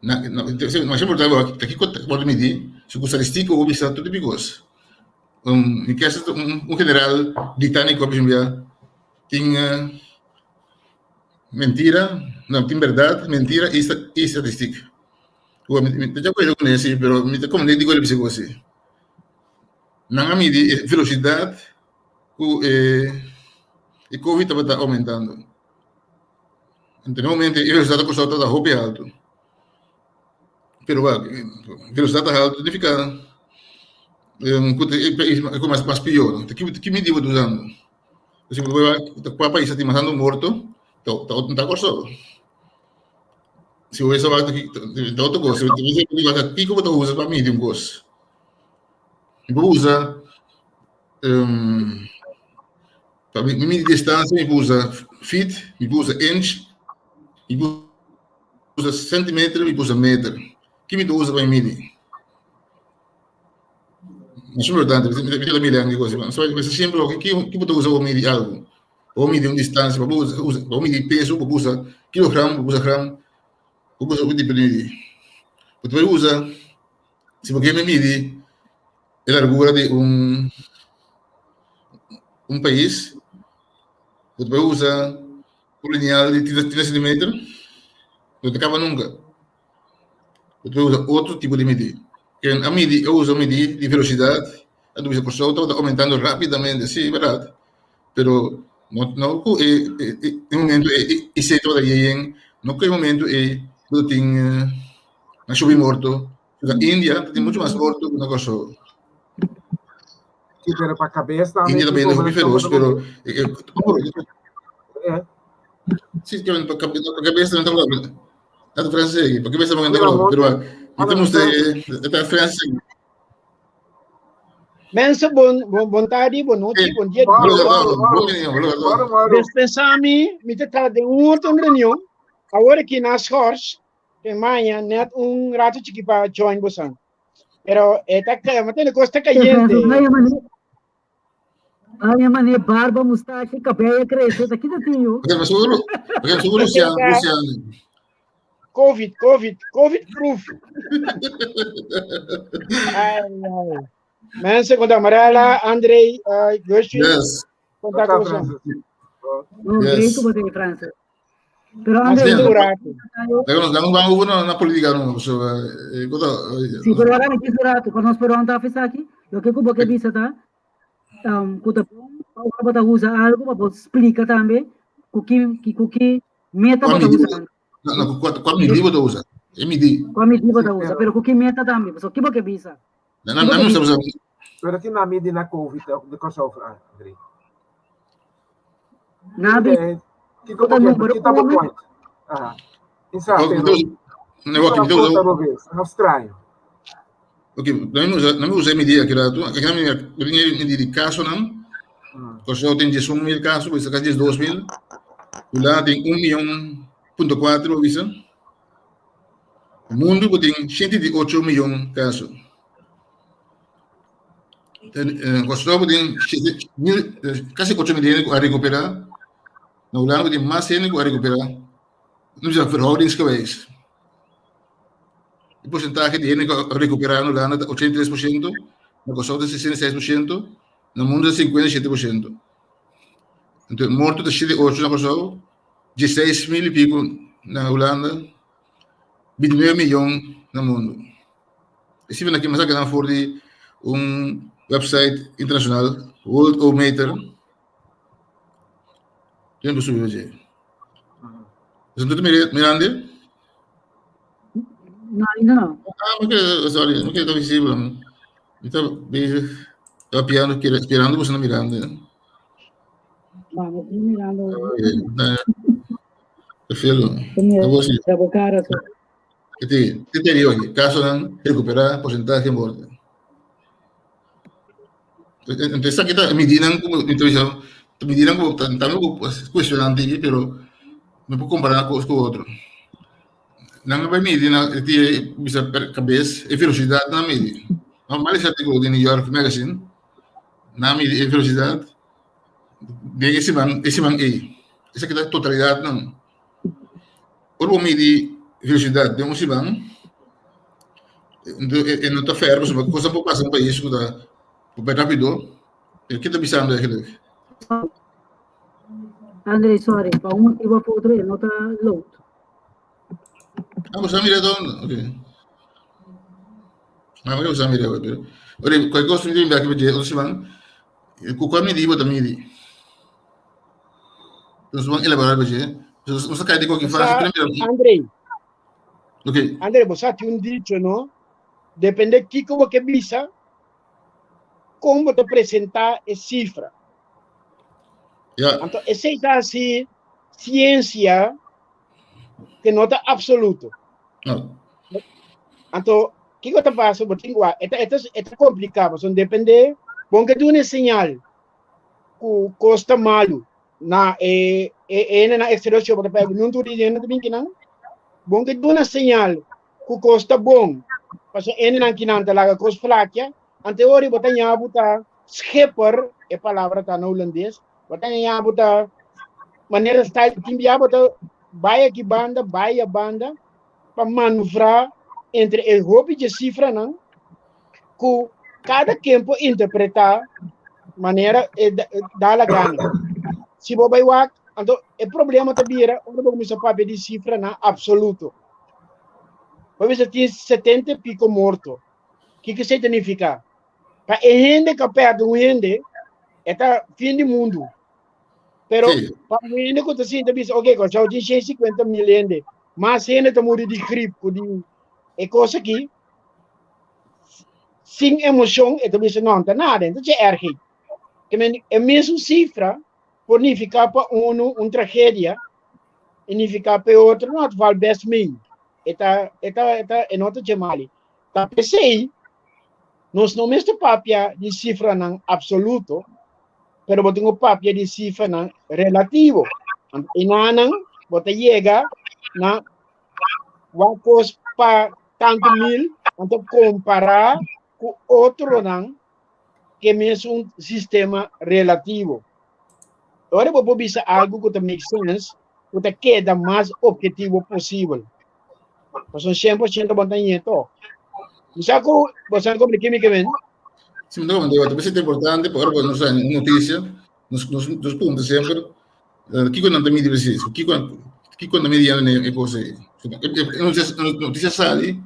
Na na mas importante bo ta kiko ta wòrdu midi si ku statistico bo bisa tur tipo di kos. Un mi kesa un un general britaniko a bisa un bia tin mentira no tin bèrdat mentira i i statistik. Mi ta di akuerdo ku si pero mi ta komprende dikon el a bisa ku asi. Nan a midi e velosidat ku e e covid tabata oumentando. Anto na e momento e velosidat a kòrsou tabata hopi altu. Pero wak velosidat ta altu significa ku ta e mas mas pió. Ta ki midi bo ta usando? Kua pais ta tin mas tantu morto ta ta Kòrsou. Si bo wak ta otro kos. Kiko bo ta usa pa midi un kos? Mi por usa pa mi midi distansia mi por usa feet, mi por usa inch, mi por usa centimeter, mi por usa meter. Ki mi ta usa pa mi midi? Masha importante, mi ta mira anke kos. Mester siempre ki ki bo ta usa pa midi algu? Pa bo midi un distansia, pa bo usa pa bo midi peso, bo por usa kilogram, bo por usa gram, bo por usa otro tipo di midi. Bo ta por usa si bo ke midi e largura di un un pais, bo ta por usa un lineal di 30 centimeter, no ta kaba nunka. Bo ta usa otro tipo di midi. Ken a midi, a usa midi di velosidat, a bisa Kòrsou tabata oumentando rápidamente, sí, bèrdat, pero no no ku e e momento ei e se tabata yeyen, no ku e momento ei bo ta tin masha hopi morto. Na India ta tin muchu mas morto ku na Kòrsou. Sí, pero pa kabes tambe. India tambe ta hopi feroz, pero Sí, pa kabes tambe ta Nada francês, porque pensa que não, pero então você está francês. Mensen, bon, bon, bon tarde, bon noite, bon dia. Dispensami, mi te tra de un otro reunión. Awor aki na schors, te maña net un rato chiki pa join bosan. Pero eta, ma tiene costa caliente. Ai, mané, barba, mustache, cabelo cresce, tá aqui da tinho. Porque mas seguro, porque seguro Luciano, Luciano. Covid, Covid, Covid proof. Ai, ai. Mensen, conta Amarela, André, uh, Gershwin. Yes. Conta com você. Yes. Francis. Pero André, un rato. Pero nos vamos na, na política no, so, eh, Sí, pero ahora me quiso rato, cuando nos pero anta aquí, lo que cubo que bisa ta, um, ku ta bom, pa ora usa algo, pa bo explica tambe, ku ki, ki, ku ki meta Qual bo ta medida? usa. No, no, qual, qual medida bo usa? É medir. Qual medida bo ta usa, pero ku ki meta tambe, so ki bo ke bisa. Não, não, não, não, Pero ki na midi na COVID de Kòrsou, André? Nabi. Kiko Bota número Kita bo uno. point. Ah. Insa, pero Não, ok, então, Kiko vez, no estranho. Ok, não usa, não usa medir aqui rato. Aqui não me medir de caso não. Kòrsou tin 11 mil caso, bisa kasi 12 mil. Hulanda tin 1 milhão punto 4, bisa. Mundo tin 108 milhão caso. Kòrsou tin kasi 8 mil hende ku a rekuperá. Na Hulanda tin mas hende ku a rekuperá. No bisa verhoudingsgewijs. E porsentahe di hende ku a rekuperá na Hulanda ta 83%, na Kòrsou ta 66%, na mundu ta 57%. Anto morto ta 78 na Kòrsou, 16 mil i piku na Hulanda, 29 miyon na mundu. E sifranan aki mas a keda for di un website internashonal, Worldometer. Tempu subi pa dje. Boso ta mirando? No, ainda no. Ah, mi kere, sorry, mi kere ta visibel. Mi ta bezig. Ta piando, esperando você não mirando. Vamos, mirando. Perfeito. Mira, bo cara. So. Te, te te digo aquí, caso nan recuperar porcentaje de muerte. Entonces aquí está midinan como entonces midinan como tanto cuestionante, pero no puedo comparar con otro. Nan vai midi na ti bisa per cabeza e velocidade na midi. Normal ese artículo de New York Magazine na midi e velocidade de ese man e. Esa que da totalidade não. Ora midi velocidade de um siman e não está ferro, mas coisa por passa um país que está bem rápido. E que está pisando eigenlijk? André, sorry, pa un motivo of otro, e no ta load. Ah, você mira onde? Ok. Ah, mas você mira, pero. Ora, qualquer coisa me diz aqui, outro siman, com qual midi bota midi. Então, vamos elaborar você. Você cai de qualquer fase, primeiro. André. Ok. André, você tem um dicho, não? Depende de kiko bo ke bisa, kon bo ta presentá e sifra. Ja. Anto, esei ta hasi siensia ku no ta absoluto. No. Anto, kiko ta pasa? Bo tin ku, e ta kompliká, pasobra depende, bon ke duna e señal ku kos ta malu na e e na exterior si bo ta pega nun tur di hende ta bin kinan. Bon ke duna señal ku kos ta bon, pasobra hendenan kinan ta laga kos flakia, ante ora bo ta ña bo ta schipper, e palabra ta na hulandes, bo ta ña bo ta manera style tin bia bo ta bai aki banda, bai a banda, pa manuvra entre e hopi dje sifranan ku kada ken por interpretá manera e da la gana. Si bo bai wak, anto e problema ta bira ora bo kuminsá papia di sifranan absoluto. Bo bisa tin 70 i piko morto. Kiko esei ta nifiká? Pa e hende ku a pèrdè un hende, e ta fin di mundu. Pero Sí. pa un hende ku ta sinta bisa, ok, Kòrsou tin 150 mil hende, mas hende ta muri di grip ku di e kos aki, sin emoshon, e ta bisa, no, no ta nada, no ta dje erg. Ke men, e mesun sifra por nifiká pa unu un tragedia i nifiká pa e otro, no, ta val best mee. E ta, e ta, e ta, e no ta dje mali. Ta p'esei nos no mester papia di sifranan absoluto, pero bo tin ku papia di sifranan relativo. Anto enanan bo ta yega na wak kos pa tantu mil, anto kompará ku otronan ke mesun sistema relativo. Ora bo por bisa algu ku ta make sense, ku ta keda mas objetivo posibel. Pasobra 100% bo ta ñeto. Mi sa ku bo sa komprende ke mi ke men. Sí, mi ta komprende. Ta parece importante, pa ora bo nos haña un notisia, nos nos nos puntra semper, eh, kiko nan ta midi precies? Kiko kiko nan ta midi na e kos ei? E notisia notisia sali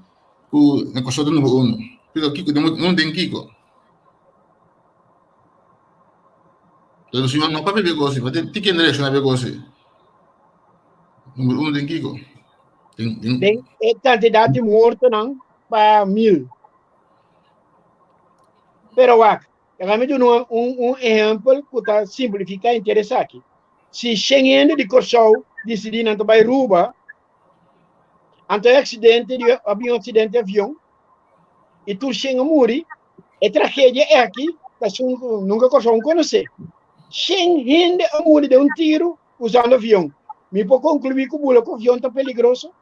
ku na Kòrsou ta number uno. Pero kiko no den kiko? Pero si no papia di e kos ei, ti kende reakshoná pa e kos ei? Number uno den kiko? Den, den... Den e kantidat di mortonan pa mil. Pero wak, laga mi duna un, un, un ehèmpel ku ta simplifiká henter esaki. Si shen hende di Kòrsou disidí nan ta bai Ruba, anto e aksidente di a bin un aksidente di avion i tur shen a muri, e tragedia aki ta esun ku nunka Kòrsou konosé. Shen hende a muri den un tiru usando avion. Mi por concluí cu bula cu avion ta peligroso?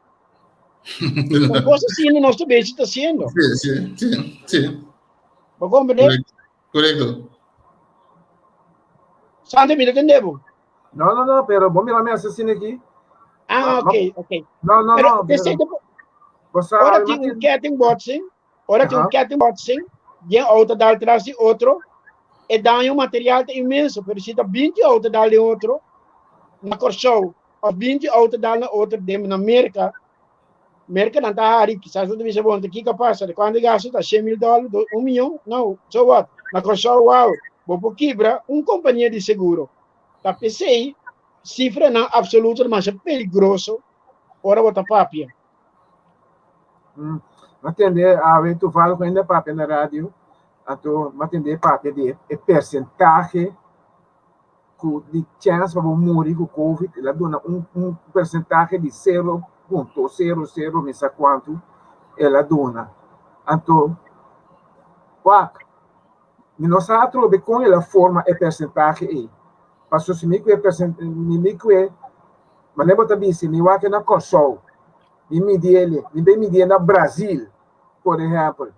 Son cosas asina nos ta bezig ta haciendo. Sí, sí, sí, sí. Bo comprende? Correcto. Santi, mi ta tende bo. No, no, no, pero bo mira mi asesino aquí. Ah, ok, ok. No, no, Pero, no. te sei, Bo sa, ora tin un kettingbotsing, Ora tin un kettingbotsing, yen auto dal tras di otro, e daño material ta inmenso, pero si ta 20 auto dal den otro, na Kòrsou, òf 20 auto dal na otro den na Merka, Merka nan ta hari, kisas nan ta bisa, bon, ta kiko a pasa, kuantu gasto ta, shen mil dòler, un miyon? No, so what? Na Kòrsou, wow, bo por kibra un kompania di seguro. Ta p'esei, sifranan absoluto ta masha peligroso ora bo ta papia. Mm. Ma tende awe toevallig ainda papia na radio. Anto m'a tende papia di e persentahe ku di chèns pa bo muri ku covid, el a duna un un persentahe di sero punto sero sero mi sa kuantu el a duna. Anto wak, mi no sa atrobe kon el a forma e persentahe ei, paso si mi kue persen mi mi kue manera bo ta bisa mi wak na Kòrsou, mi midi el, mi bai midi na Brazil por ehèmpel.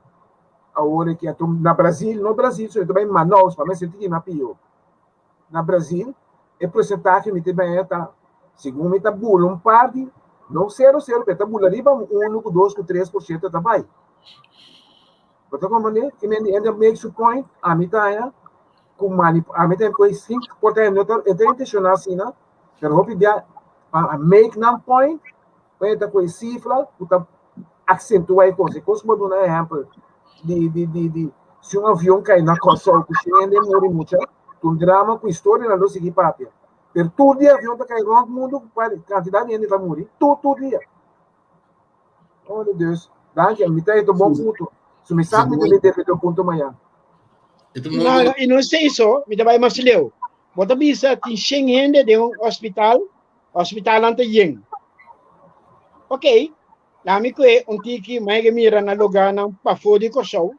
Awor aki anto na Brasil, no Brasil so, ta bai Manaus, pa mi sinti ki mas pio. Na Brasil, e porcentahe mi ta bai ta, segun mi ta bula un par di, no sero sero, pero ta bula riba un uno ku dos ku 3% ta bai. Bo ta comprende? Ki men di ende make su point, ami ta haña ku mani, ami ta koe sin, por ta no ta, e ta intencioná asina, pero hopi bia pa make nan point, pa e ta koe sifra ku ta aksentuá e kos. E kos ku bo a duna ehèmpel di di di di si un avion kai na Kòrsou ku shen hende muri mucha, ta un drama ku historianan lo sigui papia. Pero tur dia avion ta kai rònt mundu ku kantidat di hende ta muri tur tur dia. Oh mi Dios, danki, mi ta e bon punto. So mi sa ku mi ta bin defendé un punto mañan. No, no, i no esei so, mi ta bai mas leu. Bo ta bisa tin shen hende den un hospital, hospitalnan ta yen. Ok, lami kue un tiki mai ke mira na lugarnan pafó di Kòrsou,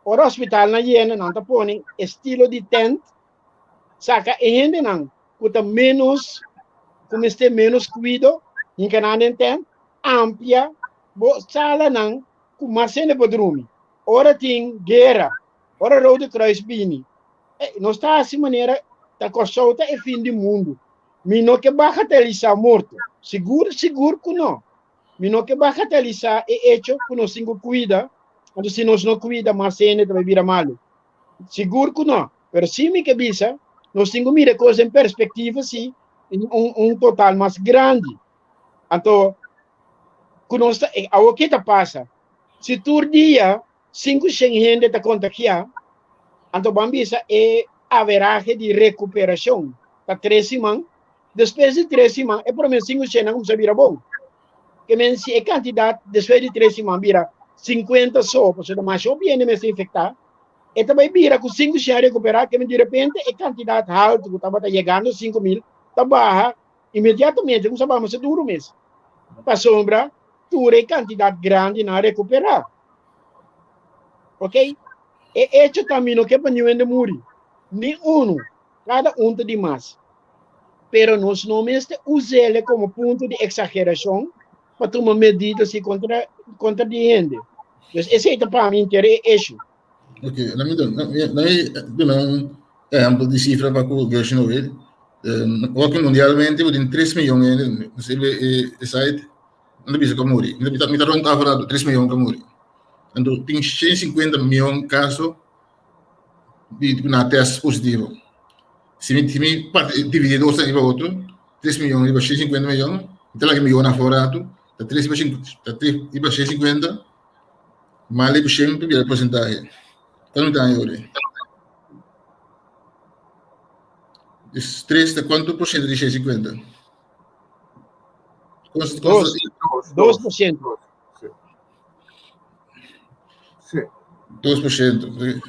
ora hospitalnan yena nan ta pone estilo di tent, saka e hendenan ku ta ménos, ku mester ménos kuido, hinka nan den tent, amplia bo salanan ku mas hende por drumi. Ora tin guera, ora Rode Kruis bini, nos ta hasi manera ta Kòrsou ta e fin di mundu. Mi no ke bagatelisá morto, sigur sigur ku no. Mi no ke bagatelisá e echo ku nos tin ku kuida, anto si nos no kuida mas hende ta bai bira malu. Sigur ku no, pero si mi ke bisa nos tin ku mira e kos den perspektiva si un un total mas grandi. Anto ku nos ta awor ke ta pasa? Si tur dia 500 hende ta kontagiá, anto ban bisa e averahe di rekuperashon ta 3 siman. Despues di 3 siman, e promé 500 nan kuminsá bira bon. Ke men si e kantidat despues di 3 siman bira 50 so, pasobra masha hopi hende mester infektá, e ta bai bira ku 500 a rekuperá, ke men di repente e kantidat haltu ku tabata yegando 5000 ta baha inmediatamente, kuminsá baha masha duru mes, pasobra tur e kantidat grandi nan a rekuperá. Ok? E hecho ta mi no ke pa niun hende muri. Ni unu. Kada un ta di mas. Pero nos no mester us'ele komo punto di eksagerashon pa tuma medida si kontra kontra di hende. Dus esei ta pa mi henter e issue. Ok, laat me doen. Laat me duna un ehempel di cifra pa ku Gershon Ovid. Wak mundialmente we tin 3 miljoen hende, e site No ta bisa ku a muri. Mi ta mi ta rond af rato, 3 miyon ku a muri. Anto tin 150 miyon kaso di ku nan test positivo. Si mi si mi parti dividí dos riba otro, 3 miyon riba 150 miyon, mi ta laga miyon afó rato, ta 3 riba sinku ta 3 riba 150 mali ku shen pa bira porsentahe. Kuantu mi ta haña ori? Dus 3 ta kuantu por shento di 150? Dos, 2%. Sí. 2%.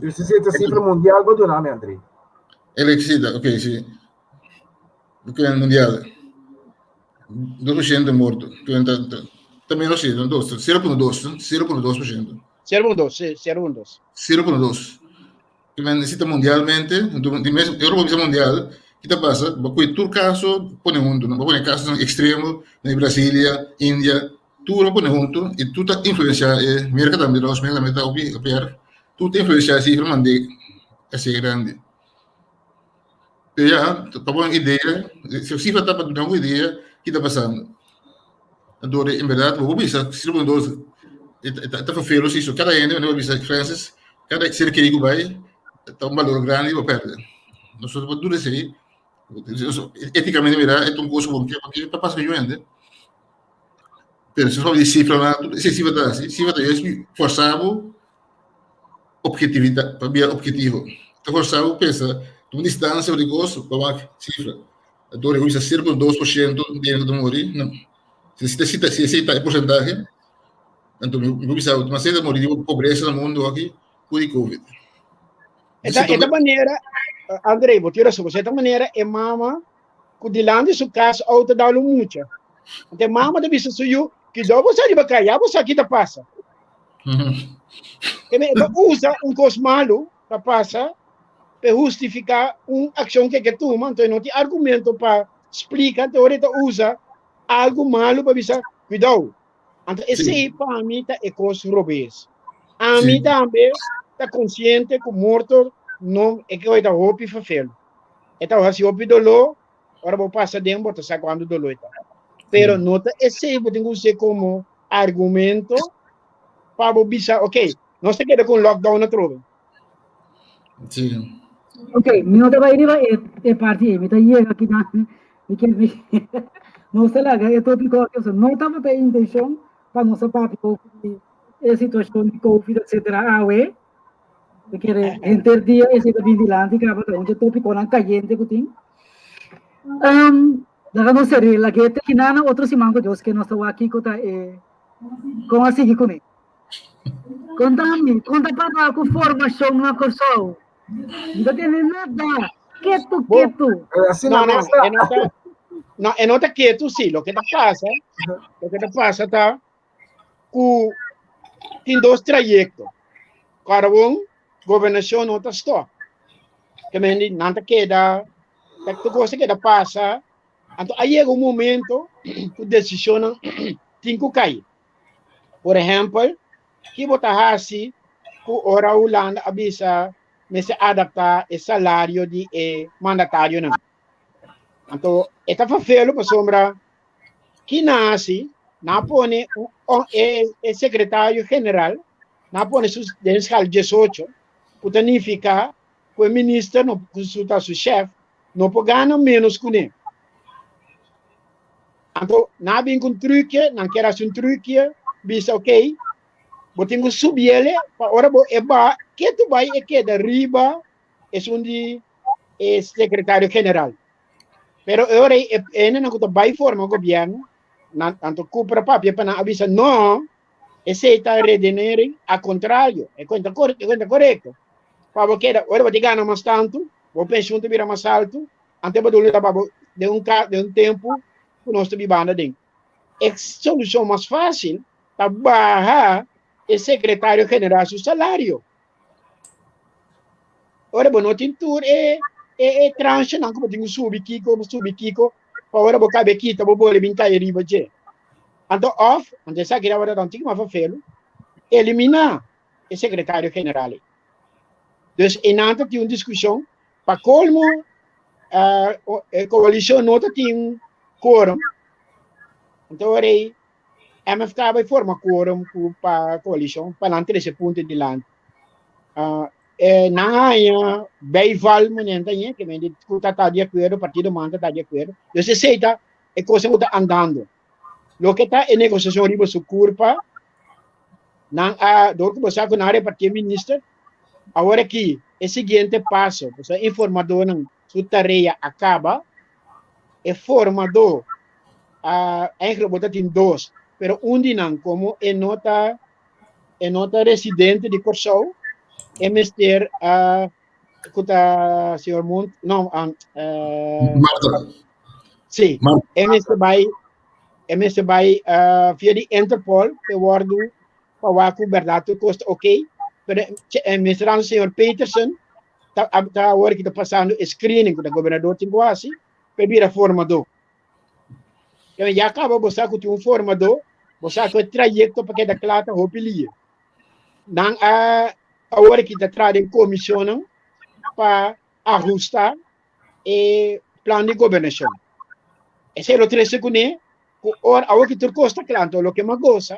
Dus si ta cifra mundial bo duna mi, André. Electriciteit, oké, sí. Ok, mundial. 2% morto. Ta menos sí, 0.2, 0.2%. 0.2, sí, 0.2. 0.2. Ki men necesita mundialmente, anto di mes Europa bisa mundial, ki ta pasa? Bo koe tur kaso pone huntu, bo pone kasonan ekstremo na Brasilia, India, tur bo pone huntu i tur ta influensiá e Merka tambe, Estados Unidos tambe ta hopi hopi erg, tur ta influensiá e sifra mande a ser grandi. Pero ya, pa bo un idea, si sifra ta pa duna un idea ki ta pasando. Anto en berdad bo por bisa si bo dos e ta vervelo si so kada hende bo bisa Francis kada ser keri ku bai ta un balor grandi bo perde. Nosotros por duna esei eticamente mira e ta un kos ku bo ke paske ta pasa ku hende. Pero si nos papia di sifranan esei sifra ta hasi sifra ta juist forsa bo objetividad pa bira objetivo. Ta forsa bo pensa tuma distansia di kos pa wak sifra. Anto ora ku bisa 0,2% di hende ku ta muri, si si si esei ta e porsentahe, anto mi por bisa mas hende ta muri di pobresa na mundu aki. ku di Covid. Eta, eta manera, André, bo tira so, eta manera e mama ku dilanti su kas auto dalo mucha. Ante mama ta bisa su yu, ki do bo sa riba kaya, bo sa ki ta pasa. Ke me ta usa un kos malu pa pasa pe hustifiká un akshon ke ke tuma, anto e no tin argumento pa splika, anto ora e ta usa algu malu pa bisa, kuidou. Anto esei pa mi ta e kos robes. Ami tambe ta konsiente ku morto no e ke ta hopi ferfelu. E ta hasi hopi doló, ora bo pasa den bo ta sa kuantu doló e ta. Pero no ta esei bo tin ku us'é komo argumento pa bo bisa, ok, nos ta keda ku un lockdown atrobe. Sí. Ok, mi no ta bai riba e, e parti ei, mi ta yega aki nan, mi ke, mi, nos ta laga e tópiko aki, so no tabata e intenshon pa nos a papia over di e situashon di COVID etcetera awe, mi kere henter dia esei ta bin dilanti kaba ta un dje tópikonan kayente ku tin. Um, laga nos seri, lag'é te kinana otro siman ku Dios ke nos ta wak kiko ta e, kon a sigui kuné. Konta mi, konta para ku formashon na Kòrsou. Mi ta tende nada. Ketu, ketu. No, no, e no ta, no, e no ta ketu, sí. Loke ta pasa, loke ta pasa ta ku tin dos trayekto. Kòrda gobernashon no ta stòp. Ke men di nan ta keda, ta tur kos ta keda pasa. Anto a yega un momento ku desishonnan tin ku kai. Por ehèmpel, ki bo ta hasi ku ora Hulanda a bisa mester adaptá e salario di e mandatarionan? Anto e ta ferfelu pasobra ki nan hasi, nan a pone e e sekretario general, nan a pone su den skal diesocho, ku ta nifiká ku e minister no ku su ta su shèf no por gana ménos kuné. Anto nan a bin ku un truke, nan kier hasi un truke, bisa ok, bo tin ku subi ele pa ora bo e ba, ke tu bai e keda riba esun di e sekretario general. Pero e ora ei e hendenan ku ta bai forma gobièrnu, nan tanto Cooper a papia pa nan a bisa no, esei ta redenering a kontrario, e kuenta e kuenta korekto. Pa bo keda, ora bo ta gana mas tantu, bo penshun ta bira mas altu, Ante bo duna ta bo den un ka den un tempu ku nos ta bibando aden. E solushon mas fásil ta baha e sekretario general su salario. Ora bo no tin tur e e e tranchenan ku bo tin ku subi kiko, bo subi kiko, pa ora bo kabe kita bo bole bin kai riba dje. Anto òf, anto esaki tabata ta un tiki mas fafelu, eliminá e sekretario general ei. Dus einan ta tin un diskushon Pa colmo, e coalicion no ta tin quorum. Anto ora ei MFK bai forma quorum ku pa coalicion pa nan trece punto dilanti. E nan haña bijval manera ta ñe, ke men di ku ta ta di acuerdo, partido man ta ta di acuerdo. Dus esei ta e cosa ku ta andando. Loke ta e negociacion riba su curpa, nan a, dor ku bo sa ku nan a reparti e minister, Awor aki e siguiente paso, pasobra e informadónan su tarea a kaba, e formadó a, eigenlijk bo ta tin dos, pero un di nan komo e no ta e no ta residente di Kòrsou, e mester a ku ta señor Munt, no, Marta. Sí, e mester bai e mester bai via di Interpol pe wòrdu pa wak ku bèrdat tur kos ta oké, pero e mencionando señor Peterson ta ta awor ki ta pasando e screening ku ta gobernador tin ku hasi pa e bira formadó. Kende ya kaba bo sa ku tin un formadó, bo sa ku e trayekto pa keda kla ta hopi lia. Nan a awor ki ta traha den komishonnan pa ahusta e plan di gobernashon. Esei lo trese kuné ku ora awor ki tur kos ta kla, anto loke mas gosa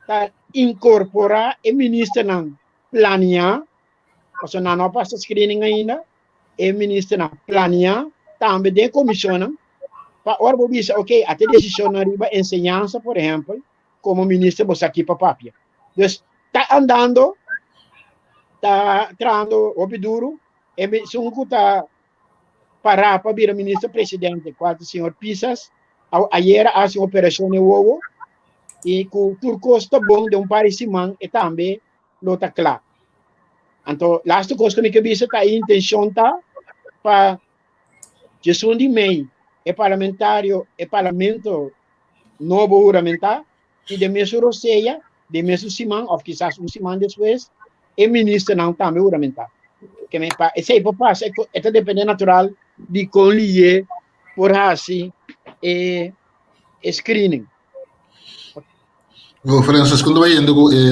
ta inkorporá e ministernan planiá, pasobra nan no a pasa screening ainda, e ministernan planiá tambe den e komishonnan pa ora bo bisa ok ata e desishonnan riba enseñansa por ehèmpel komo minister bo sa aki pa papia. Dus ta andando, ta trahando hopi duru, e esun ku ta pará pa bira minister presidente, kual ta señor Pisas, ayer a hasi un operashon den wowo i ku tur kos ta bon den un par di siman e tambe lo ta kla. Anto, laatste kos ku mi ke bisa ta e intenshon ta pa djesun di mei e parlamentario, e parlamento nobo huramentá i den mesun rosea, den mesun siman òf kisas un siman despues, e ministernan tambe huramentá. Ke men pa esei por pasa e ta dependé natural di kon lié por hasi e e screening. Bo Francis, kon ta bai yendo ku e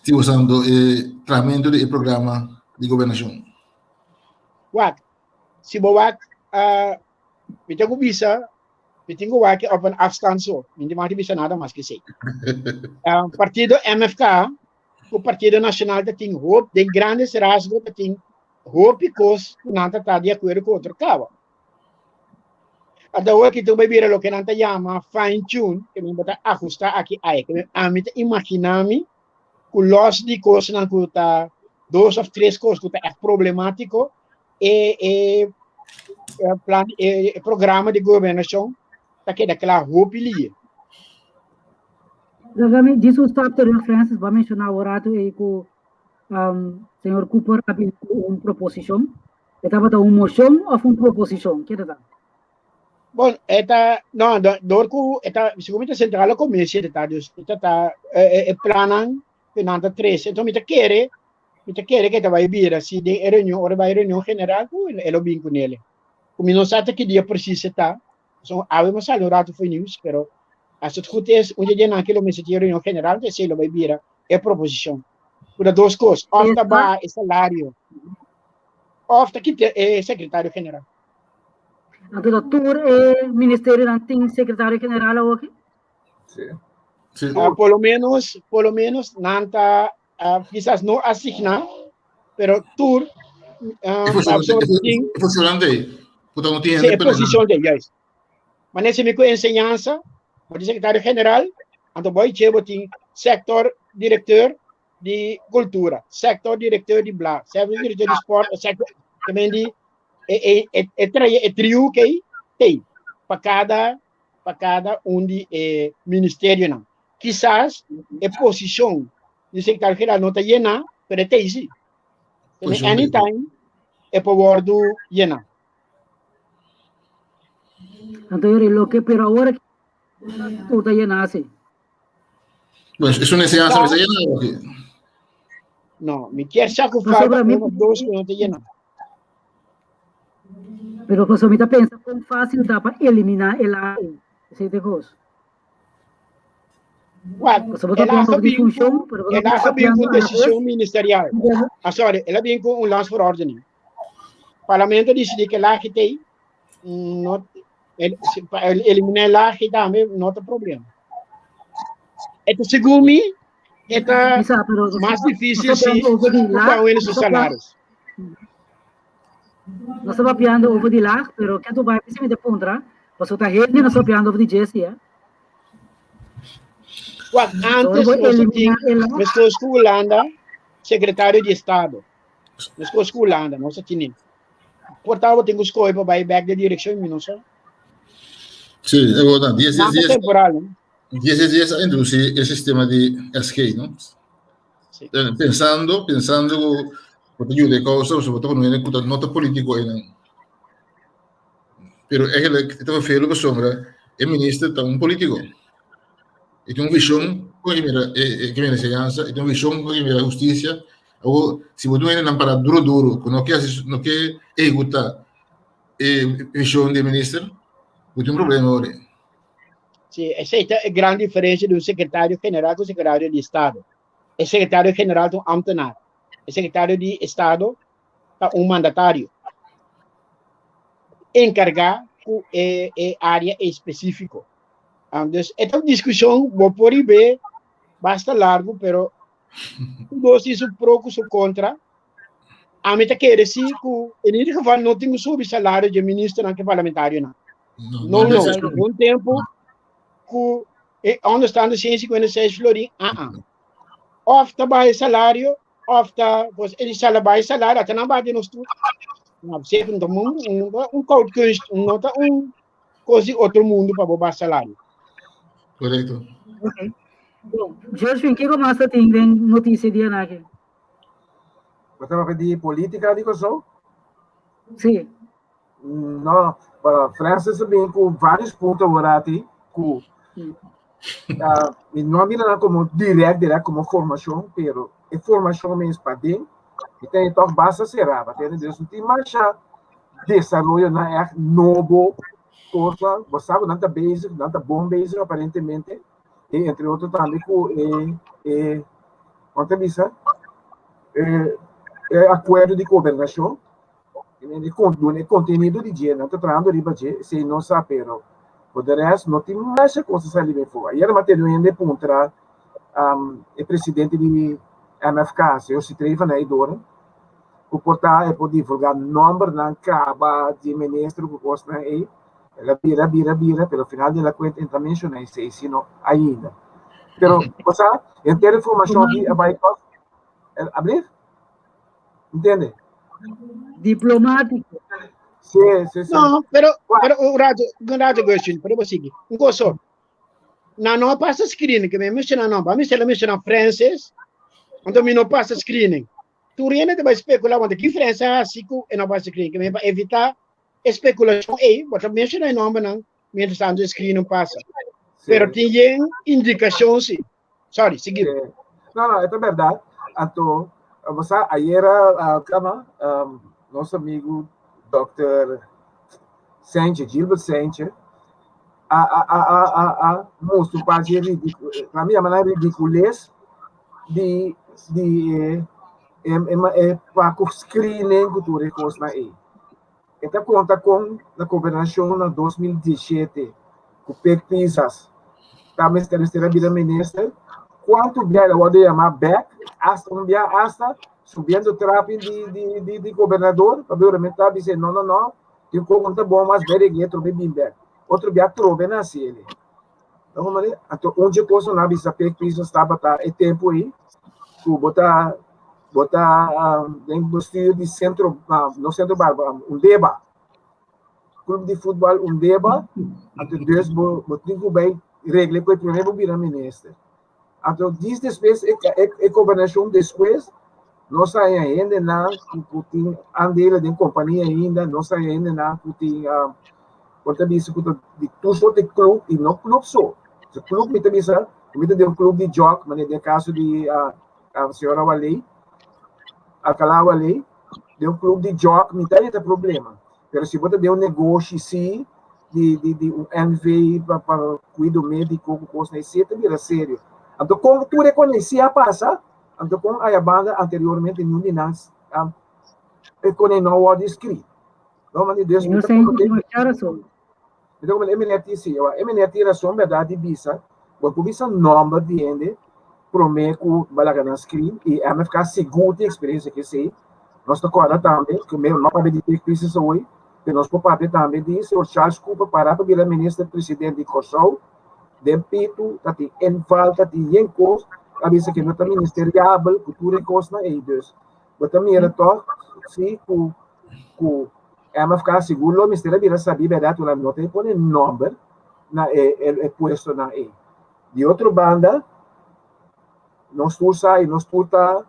ti usando e trahamentu di e programa di gobernashon? Wak, si bo wak, uh, mi ta ku bisa, mi tin ku wak op een afstand so, mi no mag bisa nada mas ke esei. Uh, partido MFK ku Partido Nacional ta tin hoop, den grandes rasgos ta tin hopi kos ku nan ta ta di akuerdo ku otro kaba. Ata awor ki ta bai bira loke nan ta yama fine tune, ke men bo ta ahusta aki aya. Ke men ami ta imagina mi ku los di kosnan ku ta dos of tres kos ku ta ègt problemátiko, e e plan e programa di gobernashon ta keda kla hopi lie. Laga djis un stap terug, Francis, bo a menshoná awor ratu ei ku señor Cooper a bini ku un proposishon. E tabata un moshon òf un proposishon? Ke ta ta? Bon, e ta, no, dor ku e ta, segun mi ta sentrale komisie ta, dus e ta ta e plannan ku nan ta trese. Enton mi ta kere, mi ta kere ku e ta bai bira si den e reunion, ora e bai reunion general ku e lo bin ku nele. Ku mi no sa ta ki dia presis e ta, So awe mo sali un rato for nieuws, pero as het goed is, un dia nan lo mester tin reunion general, esei lo bai bira e proposicion. Ku ta dos kos, of ta baha e salario, of ta kita e secretario general. Anto ta tur e ministerionan tin secretario general awoki? Sí. Sí. Por lo menos, por lo menos nan ta uh, quizás no asigná, pero tur uh, e funcionante, puta no tiene e posición de juist. Maar net mi ku enseñanza, bo di secretario general, anto boy che bo tin sector directeur di cultura, sector directeur di bla, sector directeur di sport, sector también di e e e e traye e trio ke tei pa cada pa cada un di e ministerionan. Kisas e posishon di sekretario general no ta yená, pero e ta ei sí. Posishon di- Anytime e por wòrdu yená. Anto yori loke pero awor tur ta yená sí. Bueno, es una enseñanza mester yená awor aki. No, mi kier sa ku Pasobra falta mi- un of dos ku no ta yená. Pero pasobra mi ta pensa kon fásil ta pa eliminá e la ei. Esei ta e kos. Wat, Pasobra el a bo ta bin funshon, ku, pero bo el ta a bin ku papiando a la vez. desishon ministerial. Ah, sorry, el a bin ku un landsverordening. Parlamento disidí ku e lagi t'ei, no, el, si, pa el eliminá e lagi tambe no ta problema. E ta segun mi, e ta Mi sa, pero mas difícil nos ta si papiando over di ku lag, pa wene su nos ta papia- salaris. Nos ta papiando over di lag, pero ke tu bai si mi ta puntra, pasobra ta hende nos ta papiando over di Jesse, eh. Wak, antes Ora bo nos tin eliminá e lag, meskos ku Hulanda, sekretario di estado. Meskos ku Hulanda, nos a tini. Por ta bo tin ku skohe pa bai bek den direkshon, mi no sa. Sí, e verdad. 10, 10, Nada 10. temporal, no? 10, 10, 10 a introducí e sistema di SG, no? Sí. Pensando, pensando ku bo ta yuda e kousa, pasobra bo ta pone hende ku ta no ta polítiko einan. Pero eigenlijk e ta vervelen pasobra e minister ta un polítiko. E tin un vishon kon e mira e ke mira enseñansa, e tin un vishon kon e mira hustisia. Awor, si bo tin un hendenan para duro duro ku no ke hasi no ke ehekutá e vishon di e minister, bo tin un problema awor ei. Sí, esei ta e gran diferensia di un sekretario general ku un sekretario di estado. E sekretario general ta un ambtenaar. E sekretario di estado ta un mandatario enkargá ku e e área espesífiko. Um, dus e ta un diskushon, bo por ribe basta largu, pero dos tin su pro ku su kontra. Ami ta kere si ku en ieder geval no tin ku subi salario dje ministernan ku parlamentarionan. No, No, no, un tempu ku e onderstande 156 florin, ah ah. Of ta baha e salario, of ta, pues e sala baha e salario, ata nan baha di nos tur. No, op zich, no un, un, un koudkunst, no ta un kos di otro mundo pa bo baha salario. Correcto. Ok. Bon, Gershwin, kiko mas ta tin den noticia di anaki? Bo ta papia di polítika di Kòrsou? Sí. No, Francis a bin ku vários punto aworati ku mi no a mira nan komo dirèkt dirèkt komo formashon, pero e formashon mes paden mi ta tòg basta será, pasobra dus no tin masha desaroyonan ègt nobo, cosa, bo sa ku nan ta bezig, nan ta bon bezig aparentemente, i entre otro tambe ku e e kon ta bisa e e akuerdo di gobernashon. E contenido di dje, nan ta trahando riba dje, esei no sa, pero por de rest no tin masha cos ta sali ben for. Ayer mi a tene un hende puntra e presidente di MFK, señor Citrey van Eydoorn, cu por ta e por divulga nombernan caba di minister cu cosnan ey. El a bira, bira, bira, pero final de la cuenta e ta menciona esey, sino ainda. Pero, bo sa, henter e formacion aki a bay toch, ablief? Entiende? Diplomático. Sí, sí, sí. No, pero, pero un rato, un rato, Gershwin, pero vos sigue. Un gozo. Na no pasa screening, que me menciona no, pa mi se la menciona Francis, anto mi no pasa screening. Tu rende te vai specular, want ki Francis hasi ku e no pasa screening, que me pa evitar especulacion ei, bo ta menciona e nombernan, mientras tanto e screening pasa. Sí. Pero tin yen indicacion si. Sorry, sigui. Sí. No, no, e ta berdad. Anto, bo sa, ayera, uh, kama, um, nos amigo Dr. Sanchez, Gilbert Sanchez, a, a, a, a, a, a mustra un par di ridicu, pa mi yama ridiculez di, di eh, e, e, e, pa ku screening ku tur e kosnan ei. E ta konta kon na gobernashon na 2017 ku Pek Pisas ta mester mester a bira minister, kuantu bia el a wòrdu yamá bèk, asta un bia asta subiendo trapi di di di di gobernador, pabia ora ta bis'é no no no, tin kos no ta bon mas bai regla trobe bin bèk. Otro bia trobe na hasi el'e. Anto un dje kos nan a bisa Pek Pisas tabata e tempu ei ku bo ta bo ta den bestuur di sentro no sentro barba Undeba club di futbal Undeba anto dus bo bo tin ku bai regla ku e prome bo bira minister anto dis despues e e gobernashon despues nos a haña hendenan ku ku tin aandelen den kompania ainda nos a haña hendenan ku tin bo ta bisa ku ta di tur sorte club i no club so club mi ta bisa mi ta den un club di jog manera den kaso di señora Waley, Alcalá Waley, den un club di jog mi ta e ta problema. Pero si bo ta den un negoshi si, di, di, di un NV pa, pa cuido medico cu cosnan así, ta bira serio. Anto con tur e con si a pasa, anto con aya banda anteriormente niun di nan um, e con e no word inscrit. No, man, dus mi ta como que Mi ta como e meneer tin si, e meneer tin razón berdad di bisa, bo por bisa nomber di hende prome ku bo laga nan screen i MFK sigur tin experiencia ku esei. Nos ta korda tambe ku mi no papia di Pik Pisas awoy, pero nos por papia tambe di señor Charles Cooper para pa bira minister president di Kòrsou den pitu ta tin inval ta tin yen kos a bisa ku no ta ministeriabel ku tur e kosnan ei dus bo ta mira tòg si ku ku MFK sigur lo mester a bira sabí bèrdat ku nan no ta pone nòmber na e e puestonan ei. Di otro banda, nos tur sa i nos tur ta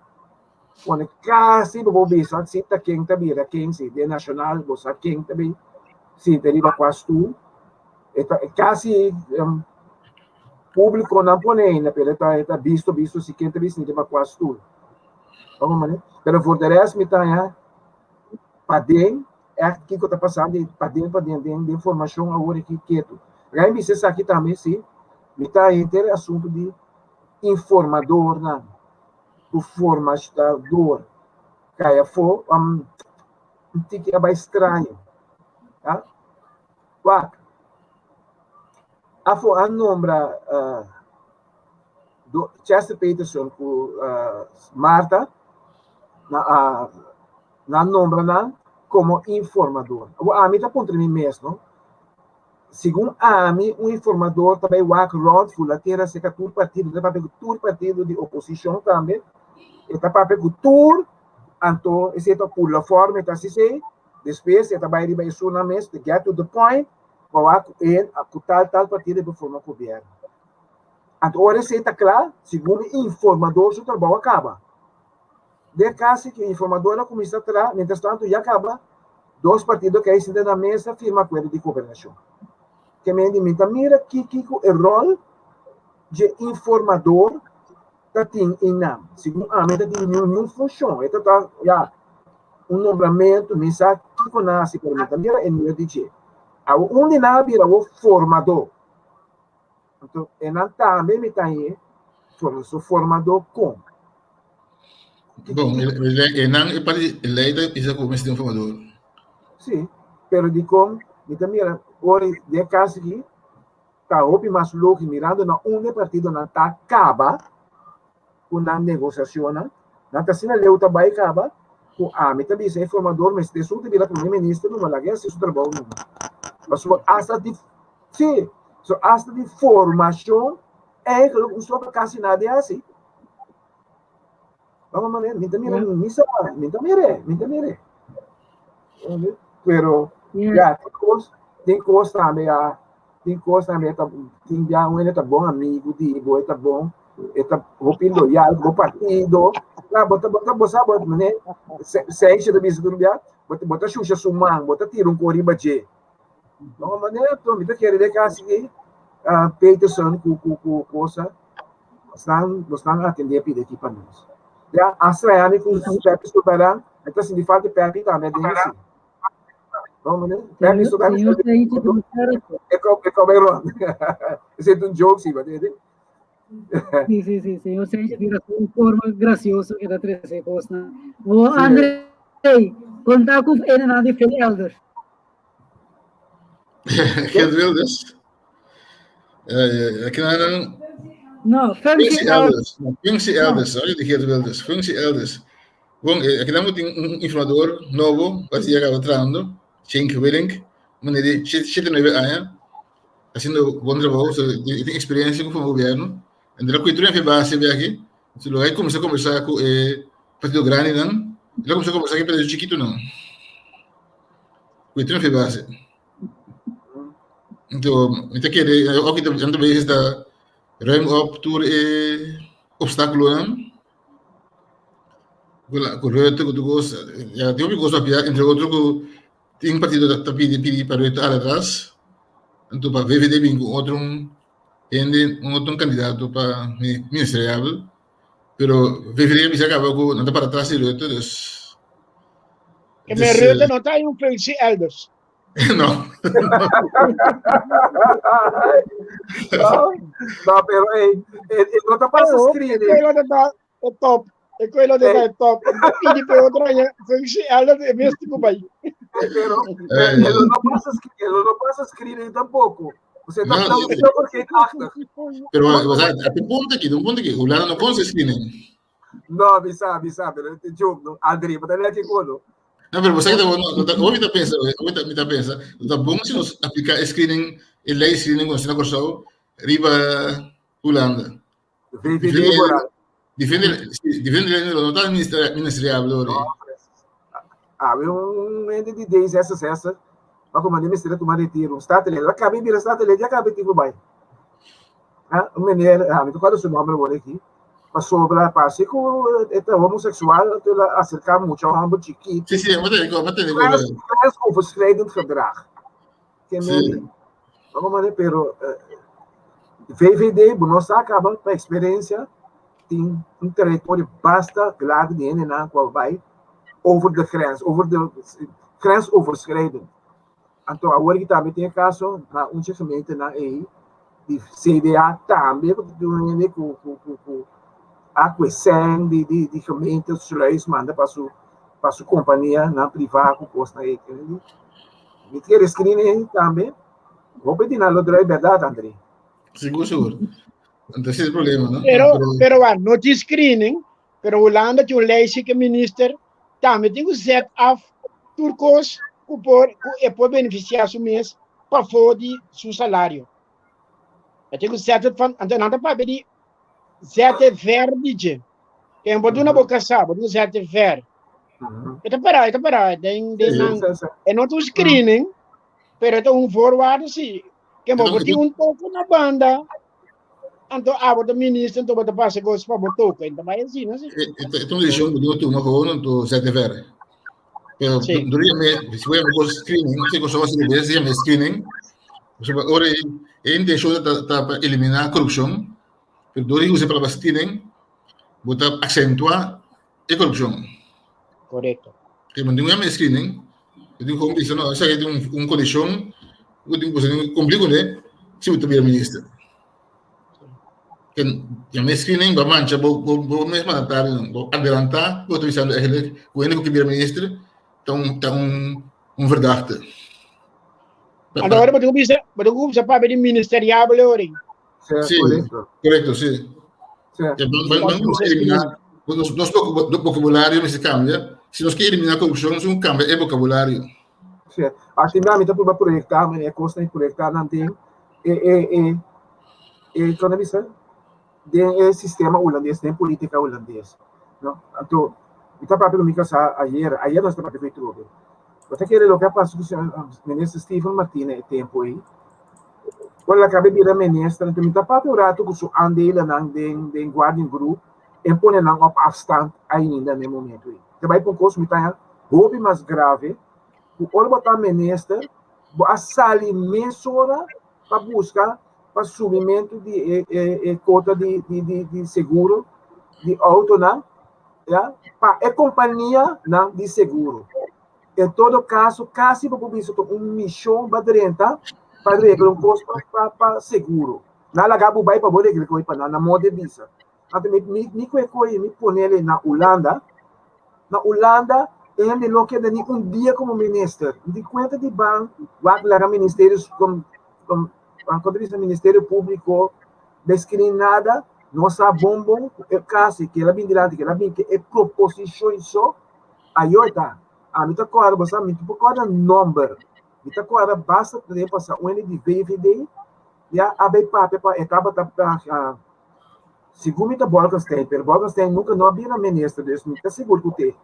pone kasi bo por bisa si ta ken ta bira ken si den nashonal bo sa ken ta bin sinta riba kua stul. E ta kasi públiko nan pone ainda pero e ta e ta bisto bisto si ken ta bin sinta riba kua stul. Pero for de rest mi ta haña paden ègt kiko ta pasando i paden paden den den formashon awor aki ketu. Rei bisa esaki tambe si mi ta henter e asuntu di informadornan ku formador kai afó un tiki a bai straño. Ta wak afó a nombra Chester Peterson ku Martha na a nan nombra nan komo informador. Awor ami ta puntra mi mes no, segun ami un informador ta bai wak rònt fula tera serka tur partido, ta papia ku tur partido di oposishon tambe, e ta papia ku tur, anto esei ta pula fòrma e ta hasi esei, despues e ta bai riba esunnan mes to get to the point pa wak ku e ku tal tal partido e por forma gobièrnu. Anto ora esei ta kla, segun mi informador su trabou a kaba. Den kasi ku informador a kuminsá traha, mientrastantu ya kaba dos partido kai sinta na mesa firma akuerdo di gobernashon. Ke men di mi ta mira kiki ku e ròl dje informador ta tin einan. Segun ami e ta tin niun funshon, e ta ta ya un nombramentu, mi sa kiko nan hasi pero mi ta mira e nut di dje. Awo un di nan a bira awo formadó. Anto enan tambe mi ta hañ'é su formadó kon. Bon, enan e parti e lei ta bisa ku mester tin un formador. Sí, pero dikon mi ta mira ora den e kas aki ta hopi mas lógiko mirando na unda e partidonan ta kaba ku nan negosiashonnan, nan ta asina leu ta bai kaba ku ami ta bisa e formador mester esun ta bira prome minister numa laga e hasi su trabou numa. Pasobra asta di sí, so asta di formashon eigenlijk un sopa kasi nada e hasi. Vamos manera, mi ta mira mi sa, mi ta mire, mi ta mire. Pero ya, tin kos, tin kos tambe ya, tin kos tambe ta, tin ya un hende ta bon amigo di bo, e ta bon, e ta hopi loyal ku bo partido. Ya, bo ta, bo ta, bo sa, bo, mane, Sergio ta bisa tur bia, bo ta, bo ta shusha su man, bo ta tira un kos riba dje. No, manera, mi ta kere de kasi ki, ah, Peterson ku, ku, ku kosa, Bosnan, bosnan atendé pidi aki pa nos. Ya, a straña mi ku Pepi Soberán, mi ta sinti falta di Pepi tambe aden si. No, meneer, Pepi Soberán. Señor Sainz, E ko, e ko ron. Ese es un joke, sí, ¿verdad? Sí, sí, sí, señor Sainz tira un forma gracioso que ta trece cosnan. O André, conta ku ene na di Phil Elder. Geert Wilders. Eh, nan No, functie elders. Functie elders, sorry, de Geert Wilders. Functie elders. Bon, eh, aki nan tin un informador nobo, wat hier acaba trabajando, Cenk Willink, meneer de 79 años, haciendo buen trabajo, so, tiene experiencia con el gobierno. En de la cultura en base ve aquí, so, lo hay comenzar a conversar con eh, partido grande nan, lo comenzar a conversar con partido chiquito nan. Cultura en base. Anto, mi ta kere, oki ta anto bezig ta ruim op tur e obstáculonan. Ku la ku Rutte ku tur kos, ya tin hopi kos papia, entre otro ku tin partido ta ta pidi pidi pa Rutte hala atras, anto pa VVD bin ku otro hende, un otro kandidato pa ministeriabel, pero VVD a bisa kaba ku nan ta para atras di Rutte, dus. Ke men Rutte no ta un functie elders. No. No, pero hey, eh, eh, no ta pasa screen. E quello da e top. E quello da e top. Pidi pe otro aña functie elders e mes tipo bai. Pero eh, no pasa screen, no pasa screening tampoco. O sea, no, no, no vergeetachtig. Pero, o sea, a un punto aquí, un punto aquí, Hulanda no conoce screening. No, mi sa, mi sa, pero te joke, no. André, maar dan heb je gewoon, no. No, pero você que no, no, mi ta pensa, mi ta, mi ta pensa, ta bon si nos aplica e screening, e ley screening con na Kòrsou riba Hulanda. VVD moral. Difende, difende ley no ta ministeriabel ori. Ah, un hende di D66, maar como minister tuma retiro, un statenlid, la cabe bira statenlid, ya cabe tipo bai. Ah, un meneer, ah, mi te su nombre por aquí. Pasobra parse ku e ta homoseksual, anto el a aserká mucha hòmber chikitu. Sí, sí, mi ta rekòrda, mi ta rekòrda. Grensoverschrijdend gedrag. Ke meni. Vamos mane, pero VVD, bo no sa kaba pa eksperensia, tin un territorio basta largu di hendenan ku a bai over de grens, over de grensoverschrijdend. Anto awor ki tambe tin e kaso na un dje gemeentenan ei di CDA tambe ku ta duna hende ku ku ku ku a kue sèn di di di gemeente sluis manda pa su pa su kompania nan privá ku kosnan ei. Mi kere screen ei tambe. Hopi di nan lo drui bèrdat André. Sigur sigur. Anto ese es e problema no? Pero pero wak no tin screening pero Hulanda tin un lei si ke minister tambe tin ku zet af tur kos ku por ku e por benefisiá su mes pafó di su salario. E tin ku zet het van, anto nan ta papia di zet e ver di dje. Ken bo duna bo kasá, bo duna zet e ver. E ta pará, e ta pará den den nan. E no ta un screening, pero e ta un voorwaarde si. Ken bo por tin un toko na banda. Anto abo ta minister, anto bo ta pasa kos pa bo toka. Enta bai asina, si. E ta un decisión ku digo tuma gewoon anto ZVR. Pero Sí. duri me, si voy a me screening, si cosa va a ser si me screening. So ora e intención ta ta pa eliminar corrupción, pero duri usa palabra screening, bo ta accentua e corrupción. Correcto. Que men digo me screening, eu digo como bisa no, esa é un un condición, eu digo você cumplir com ele, si bo ta bira minister. Ken ya screening ba mancha bo bo bo mes mandatario bo adelantá bo ta bisando eigenlijk ku hende ku ke bira minister ta un ta un un verdachte. Anto ora bo tin ku bisa bo tin ku bisa papia di ministeriabel ora. Sí, Sí, correcto. correcto, sí. Sí. Ja, ban, ban, ban nos eliminar, nos, nos vocabulario mester cambia. Si nos ke eliminar corrupción, nos cambia e vocabulario. Sí. Aki mi mi ta proba proyectá, mi e kosnan proyectá nan den e e e e kon ta bisa den e sistema hulandes, den polítika hulandes, no? Anto mi ta papia ku mi kasá ayer, ayer nos ta papia ku e trobe. Bo ta kere loke a pasa ku minister Steven Martina e tempu ei, ora el a kaba bira minister, anto mi ta papia un ratu ku su aandelennan den den Guardian Group, e pone nan op afstand ainda na e momento ei. Ta bai pa un kos mi ta haña hopi mas grave ku ora bo ta minister, bo a sali mesora pa buska pa subimentu di e e e kota di di di di seguro di outonan, ya, pa e kompanianan di seguro. En todo kaso, kasi bo por bisa ku un mishon ba drenta pa regla un kos pa pa pa seguro. Nan laga bo bai pa bo regla koe pa nan, nan moda e bisa. Anto mi mi mi koe koe mi ponele na Hulanda, na Hulanda hende no keda ni un dia komo minister. Mi di kuenta di ban wak laga ministerio kom kom kon ta bisa ministerio públiko beskri nada, no sa bon bon ku e kasi kila bin dilanti kila bin ke e proposishon so ayo e ta. Ami ta kòrda bo sa mi ta por kòrda nòmber, mi ta kòrda basta tempu pasa un hende di VVD ya a bai papia pa e tabata Segun mi ta Bolkestein, pero Bolkestein nunca no a bira minister, dus mi ta sigur cu te.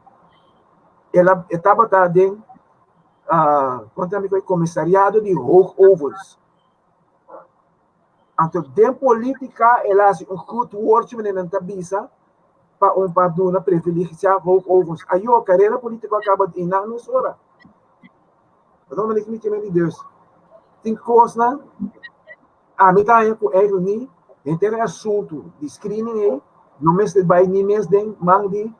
El a, e tabata den, uh, con ta mi comisariado di Hoogovens. Anto den politica el a haci un goed woordje meneer nan ta bisa pa un pa duna privilegia Hoogovens. Ayo, carera politico a caba di nan mesora. Dat meneer mi ke men di dus. Tin cosnan Ami ta haña ku eigenlijk ni henter e asuntu di screening ei no mester bai ni mes den man di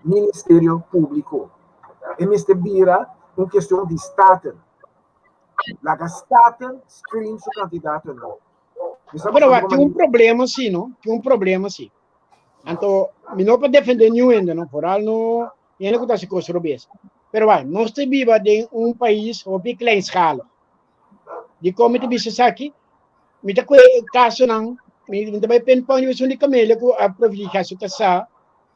Ministerio Públiko. E mester bira un kestion di Staten. Laga Staten screen su kandidatonan. Mi sa Pero pasando wak, tin un manera. problema sí, no? Tin un problema sí. Anto, mi no pa defende niun hende, no? Vooral no hende ku ta hasi kos robes. Pero wak, nos ta biba den un pais hopi kleinschalig. Dikon mi ta bisa esaki? Mi ta kue kasonan, mi ta bai pinpoint esun di Camelia ku a privilegiá su kasá,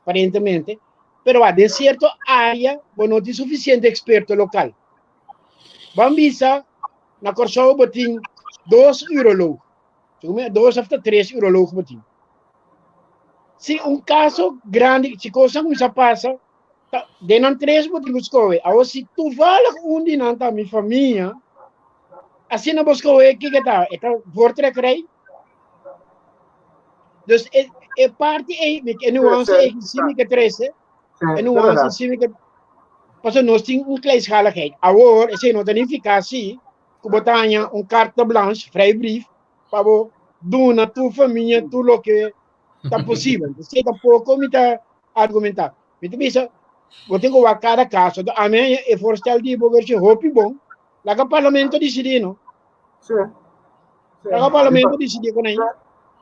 aparentemente, pero wak den sierto área bo no tin sufisiente eksperto lokal. Ban bisa na Kòrsou bo tin dos uroloog, dos òf ta tres uroloog bo tin. Si un kaso grandi, si kosnan kuminsá pasa, Ta, den nan tres bo tin ku skohe. Awor si toevallig un di nan ta mi famia, asina bo skohe kiko ta? E ta voortrekkerij? Dus e, e parti ei, mi, e nuance ei si mi ke trese, e nuance si mi ke, pasobra nos tin un kleinschaligheid. Awor, esei no ta nifiká si ku bo ta haña un carta blanche, vrijbrief, pa bo duna tur famia tur loke ta posibel. Esei tampoko mi ta argumentá. Mi ta bisa, bo tin ku wak kada kaso. Anto ami e voorstel di bo Gertje hopi bon. Laga parlamento disidí, no? Sí. Sí. Laga parlamento disidí kon ei.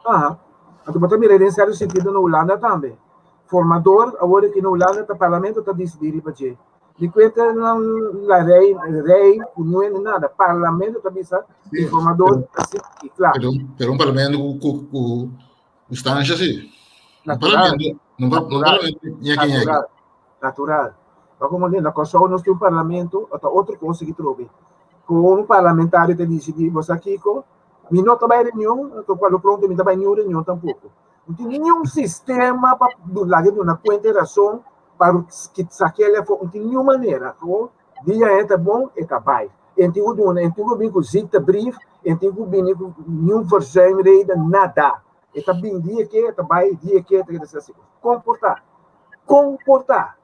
Aha. Anto bo ta mira den sierto sentido na Hulanda tambe. Formador awor aki na Hulanda ta parlamento ta disidí riba dje. Di kuenta nan la rei, rei ku no hende nada. Parlamento ta bisa, Sí, formador pero, ta si, kla. pero, pero un parlamento ku, ku, ku Instancia sí. No Natural, parlamento, no, no natural, parlamento ñeki ñeki. natural, natural. Maar como na Kòrsou nos tin un parlamento, ota otro kos aki trobe. Ku un parlamentario ta disidí, bo sa kiko, mi no ta bai reunion, anto pa lo pronto mi ta bai niun reunion tampoko. No tin niun sistema pa laga duna kuenta e rason pa sakel afó, no tin niun manera. Ku dia e ta bon, e ta bai. En tin ku duna, en tin ku bin ku ziektebrief, en tin ku bini ku niun verzuimreden, nada. E ta bin dia ke, e ta bai dia ke, e ta keda asina. Komportá. Komportá.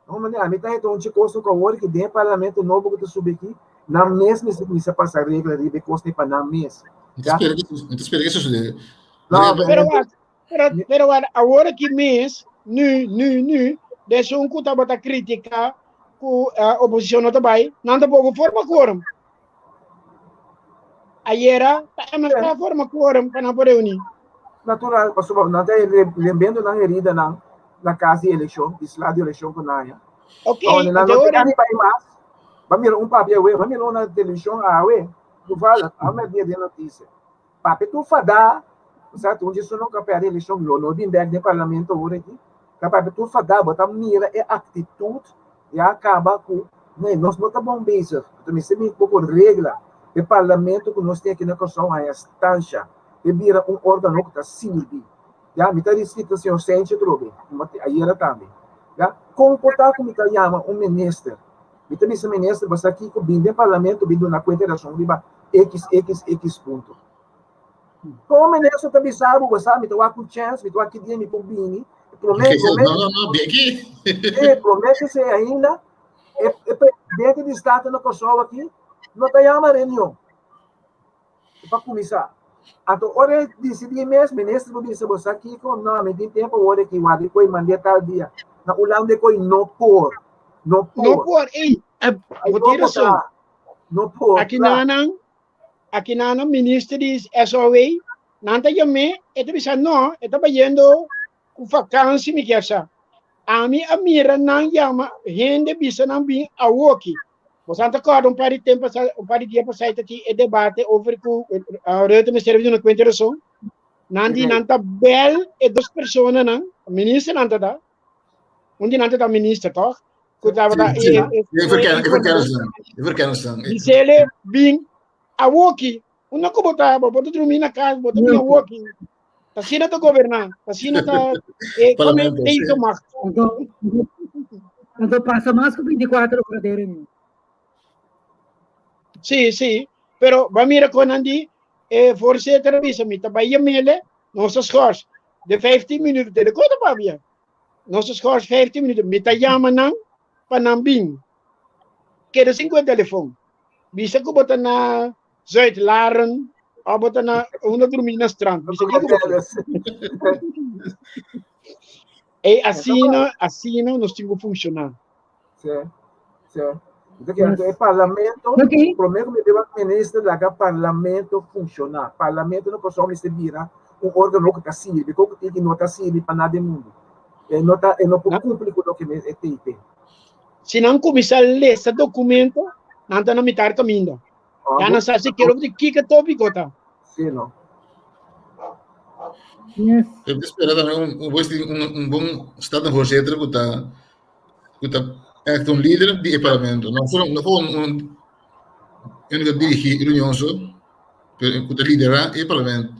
No, meneer, ami ta heta un kos ku awor ku den parlamento nobo ku ta subi aki, nan mes mester kuminsá pasa regla riba e kos pa nan mes. Mi ta spera ku, mi ta spera ku sosodé. No, Pero, pero, pero awor aki mes, nu, nu, nu, desun ku tabata kritiká ku uh, oposishon no ta bai, nan tampoko forma quorum. Ayera, ta MFK forma quorum pa nan por reuní. Natural, pasobra nan ta lembiendo nan heridanan na kas di elekshon, di sla di elekshon ku nan haña. Ok, Awor, nan anto no ora ta riba e mas. Ba mira un papia awe, ba mira un na televishon awe, toevallig, awe mèrdia den notisia. Papia tur fadá, osea tur dje no ka pèrdè elekshon, lo no bin bèk den parlamento awor aki. Ta papia tur fadá, bo ta mira e aktitut ya kaba ku nee, nos no ta bon bezig. Anto mester bin poko regla e parlamento ku nos tin aki na Kòrsou haña stansha, e bira un órgano ku ta sirbi. Ya, mi ta rispita señor Sanchez atrobe, ayera tambe. Ya, kon por ta ku mi ta yama un minister? Mi ta bisa minister, bo sa kiko, bin den parlamento, bin duna kuenta e rason riba XXX punto. Kon minister ta bisa bo, bo sa, mi ta wak un chèns, mi ta wak ki dia mi por bini. Promé, promé, No, no, no, bin aki. eh, promé ke esei ainda, e, e presidente di Staten na Kòrsou aki no ta yama reunion. Pa kuminsá. Anto ora e disidí mes, minister por bisa bo sa kiko, no, mi tin tempu awor aki, wak koi mand'é tal dia. Na Hulanda e koi no por. No por. No por, ey, Ay, bo no tin por rason. traha. No por Aki traha. nanan, aki nanan minister di SOA, nan ta yam'é, e ta bisa no, e ta bayendo ku vakansi mi kier sa. Ami a mira nan yama hende bisa nan bin awoki. Bosan ta kòrda un par di tempu pasá, un par di dia pasá ta tin e debate over ku Rutte mester a duna kuenta e rason. Nan di nan ta bèl e dos personanan, ministernan ta ta, un di nan ta ta minister tòg? Ku tabata Sí, sí. E verken, e verkennisnan, e verkennisnan. Bisele bin awoki. Unda ku bo ta, bo ta drumi na kas, bo ta bin awoki. Ta asina ta goberná, ta asina ta eh, come Parlamento, sí. tegenmacht. Anto, anto pasa mas ku 24 ora den reunion. Sí, sí. Pero ba mira kon nan di, eh, voorzitter bisa mi ta bai yamele, nos ta schors. De 15 minuten, te de kota papia. Nos ta schors 15 minuten, mi ta yama nan pa nan bin. Keda sin ku e telefon. Bisa ku bo ta na Zuid-Laren of bo ta na unda drumí na strand. Bisa ku bo ta. E asina, asina nos tin ku funshoná. Sí, sí. Entonces, que el parlamento, Ok. promé ku mi beba minister, laga parlamento funshoná. Parlamento no pasó mester bira un órgano ku ta sirbi, ku tin ku no ta sirbi pa nada den mundu. E no ta, e no por Na- kumpli ku loke e TIP. Si nan kuminsá lesa dokumento, nan ta na mitar kaminda. Ya nan sa sikiera di kiko tópiko ta. Sí, no. Yes. Eu te espera tambe un, un, un, un bon statenvoorzitter ku ta, ku ta echt un líder di e parlamento. No solo, no gewoon un, un ku ta dirigí reunion so, pero ku ta liderá e parlamento.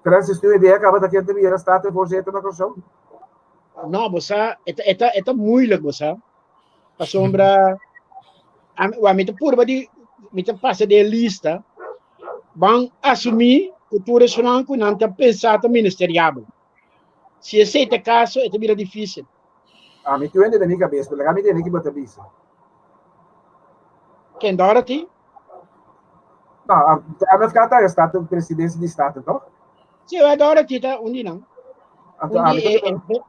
Francis, tu idea kaba ta ken ta bira statenvoorzitter na Kòrsou? No, bo sa, e ta, e ta, e ta moeilijk, bo sa. Pasobra, ami, wa, mi ta purba di, mi ta pasa den lista, ban asumí ku tur esunnan ku nan ta pensa ta ministeriabel. Si esei ta e kaso, e ta bira difísil. Ami tu hende den mi kabes, pero laga mi tende ki bo ta bisa. Ken Dorothy? No, MFK ta e presidensia di Staten, toch? Sí, wa Dorothy ta un di nan. Anto Un di ami e, ta e,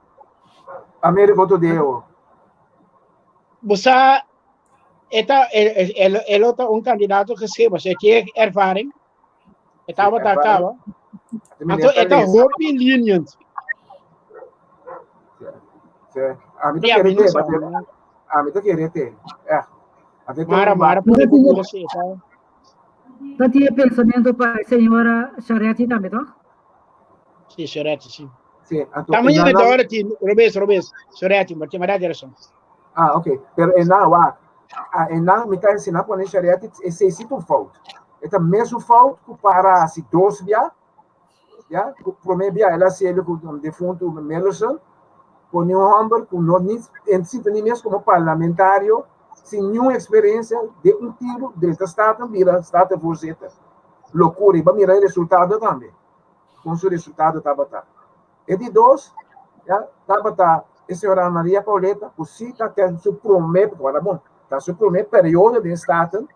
Americo Todeo. Bo sa, e ta, e, e, el, el ta un kandidato geschikt, e tiene ervaring. E tabata ervaring. kaba. Anto e ta hopi lenient. Sí. Ami ta Ja, kere mi no te, sa. ami ta kere te. Echt. Anto e ta Mara, un mara, Pero pone tiene- por si, ta. Ta tin e pensamentu pa e señora Charetti tambe, toch? Sí, Charetti, sí. Sí, anto Tamaño e de nan- Dorothy, robes, robes. Charetti, maar tiene razón. Ah, ok. Pero e nan, wak. Ah, e nan, mi ta ensiná pone Charetti, e sei si un fout. E ta mesun fout ku para hasi dos bia, ya, ku promé bia el a hasié ku un defuntu Millerson, pone un hòmber ku no ni en sinta ni mes komo parlamentario, sin niun eksperensia, den un tiru drenta Staten bira Statenvoorzitter. lokura i bo a mira e resultado tambe, kon su resultado tabata. E di dos, ya, tabata e señora Maria Pauleta, ku si ta ten su promé, wara bon, ta su promé periodo den Staten,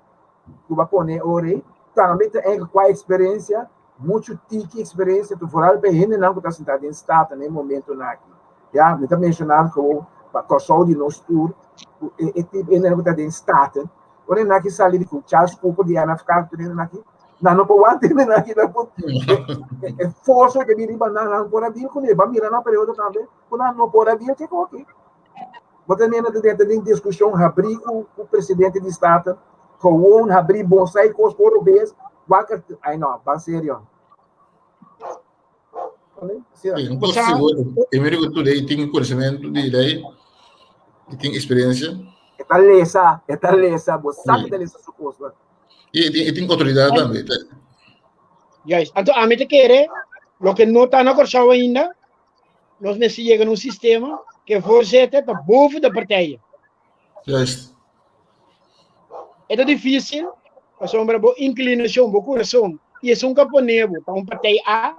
ku bo a pone ora ei, tambe ta enke kua eksperensia, muchu tiki eksperensia, tu foral pa e hendenan ku ta sintá den Staten na e momentonan aki. Ya, mi ta menshoná ku pa Kòrsou di nos tur, ku e e tipo hendenan ku ta den Staten, ora nan aki sali di ku Charles Cooper di MFK, tur hendenan aki, Nan no por wanta hende nan aki por e forsa ke bin riba nan, nan por a deal kuné. Bo a mira nan periodo tambe ku nan no por a deal ke koki. Bo ta mira nan ta den diskushon habrí ku ku presidente di Staten, gewoon habrí bon sa e kos oro bes, wak ai no, ban serio. Sí, un kos sigur, primero ku tur lei tin konosementu di lei i tin eksperensia. E ta lesa, e ta lesa, bo sa ku e ta lesa su kosnan. I e tin outoridat tambe. Juist. Anto ami ta kere, loke no ta na Kòrsou ainda, nos mester yega na un sistema ku e voorzitter ta boven de partijen. Juist. E ta difísil, pasobra bo inklinashon, bo kurason, i esun ku a pone bo ta un partij A,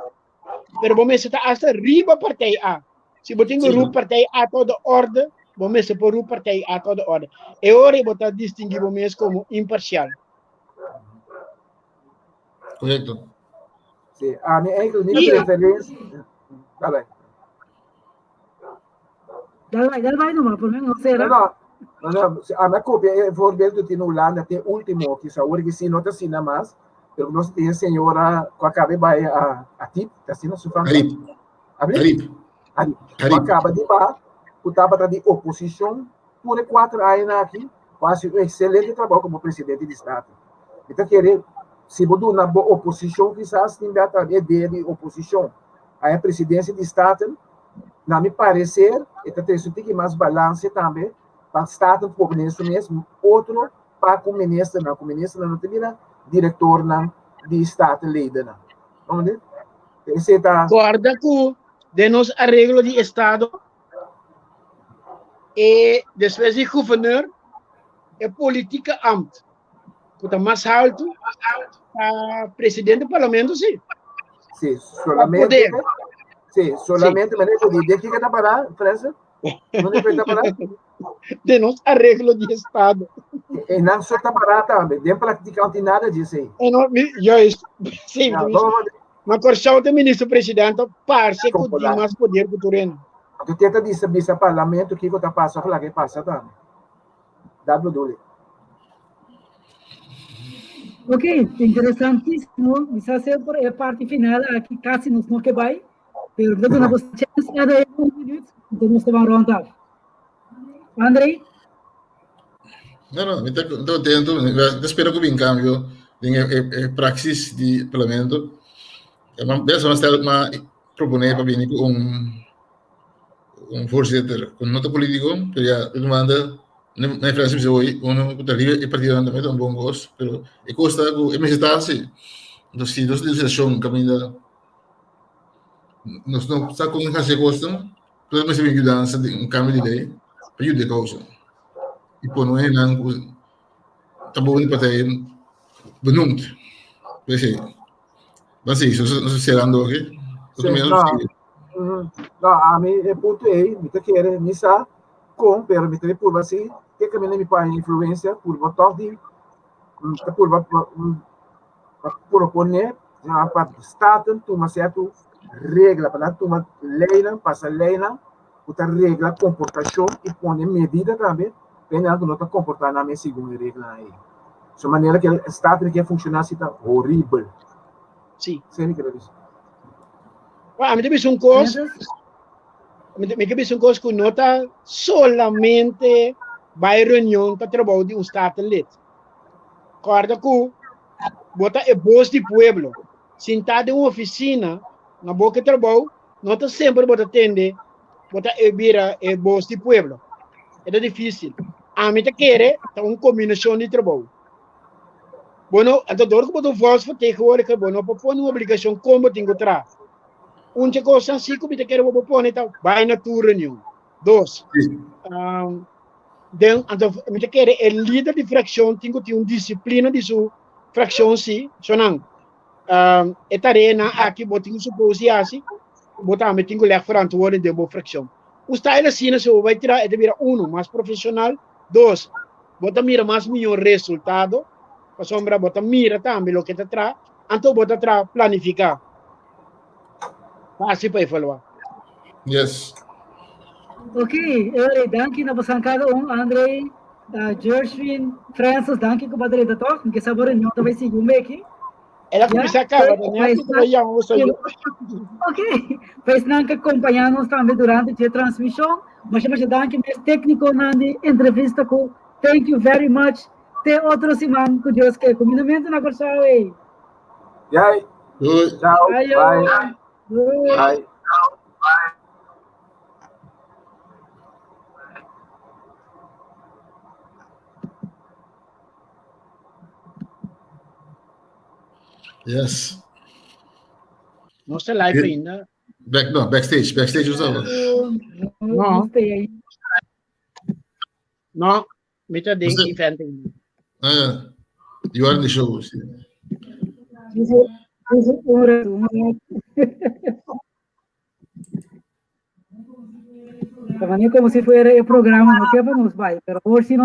pero bo mester ta hasta riba partij A. Si bo tin ku rup partij A tot de orde, bo mester por rup partij A tot de orde. E ora bo ta distinguí bo mes komo imparsial. Korekto. Sí, ami eigenlijk mi preferensia. Dale. Dale bai, dale bai nomás, por mí no será. No, no, no, ami a copia e voorbeeld que tin Hulanda, te último, quizá ahora que sí, no te asina mas, pero nos tin señora que acabe bai a, a tip, te asina su fam. Arip. Arip. Arip. Arip. Acaba di ba, ku tabata di oposishon tur e kuater añanan aki, ku a hasi un ekselente trabou komo presidente di Staten. Mi ta kere, si bo duna bo oposishon kisas tin bia ta e idea di oposishon a e presidensia di Staten, na mi pareser e ta trese un tiki mas balanse tambe pa Staten pone su mes otro pa ku ministernan, ku ministernan no ta bira direktornan di Statenledennan. Comprende? Esei ta. Kòrda ku den nos areglo di estado e despues di guverneur e politieke ambt ku ta mas haltu ta presidente di parlamento si. Si, solamente. Si, solamente, sí. Meneer, di de kiko ta pará, Francis? Dónde ta pará? De nos arreglo di estado. E nan so ta pará tambe, den praktika no tin nada di esei. E no, mi, juist, sí, ja, Ma Kòrsou ta minister presidente parse ku tin mas poder ku tur hende. Anto te ta bisa bisa parlamento kiko ta pasa of laga e pasa tambe. Dat bedoel ik. Ok, interesantísimo. Mi sa semper e parti final aki kasi nos no ke bai, pero mi ta duna bos chance cada un minuut, anto nos ta ban rond af. André? No, no, mi ta contento. Mi ta spera ku bin cambio den e, e, e praxis di parlamento. Bes mas sterk ma proponé pa bini ku un un voorzitter ku no ta polítiko, pero ya mi manda na Francis bisa hoy uno ku ta riba e partidonan tambe ta un bon kos, pero e kos ta ku e mester ta hasi. Entonces si nos legislacion kaminda nos no sa kon hasi e kosnan, Entonces mester bin yudansa di un cambio di ley pa yuda e causa. Y pone un hendenan cu ta boven di partij benoemd. Pues ban sigui, nos ta cerrando aki. Sí, no, no, ami e punto ei, mi ta kere, mi sa kon, pero mi ta purba si, te kaminda mi por influencia, purba tòg di, ta purba pa proponé pa Staten tuma sierto regla, pa nan tuma leinan, pasa leinan ku ta regla komportashon i pone medida tambe pa esnan ku no ta komportá nan mes segun e reglanan ei. So manera ku e Staten ke funshoná si ta horibel. Sí. Esei mi kere bisa. Bueno, ami ta bisa un kos, mi ke bisa un kos ku no ta solamente bai reunion ta trabou di un Statenlid. Kòrda ku bo ta e bos di pueblo. Sintá den un ofisina na bo ke trabou, no ta semper bo ta tende, bo ta e bira e bos di pueblo. E ta difísil. Ami ta kere ta un kombinashon di trabou. Bo no, anto dor ku bo ta un volksvertegenwoordiger, bo no por pone un obligashon kon bo tin ku traha. Un dje kosnan si ku mi ta kere bo por pone ta bai na tur reunion. Dos, den anto mi ta kere e lider di fraccion tin ku tin un disiplina di su fraccion si, so nan. E tareanan aki bo tin ku supos di hasi, bo tambe tin ku lèg verantwoording den bo frakshon. Un style asina si bo bai traha e ta bira uno mas profeshonal, dos bo ta mira mas mihó resultado pasobra bo ta mira tambe loke ta traha, anto bo ta traha planifiká. Fásil pa evaluá. Yes. Ok, Eury, danki na bosan kada un, André, uh, Gershwin, Francis, danki ku badreda toch? Nke sa bo reunion ta bai sigui un beki. Ela começa a acabar, né? Ok, pues nan que acompanhar-nos também durante a transmissão. Mas mas danki mes técnico nan di entrevista ku. Thank you very much. Te otro siman ku Dios ke. Kumindamento na Kòrsou, eh. Yay. Doei. Ciao. Ayo. Bye. Doei. Bye. Yes. Nos ta live ainda. Back, no, backstage, backstage usaba. No. Stay aí. No, mi ta den Você- event ainda. Ah, you are in the show. sí. Dice un rato, un rato. También como si fuera el programa, no que nos vai, pero por si nos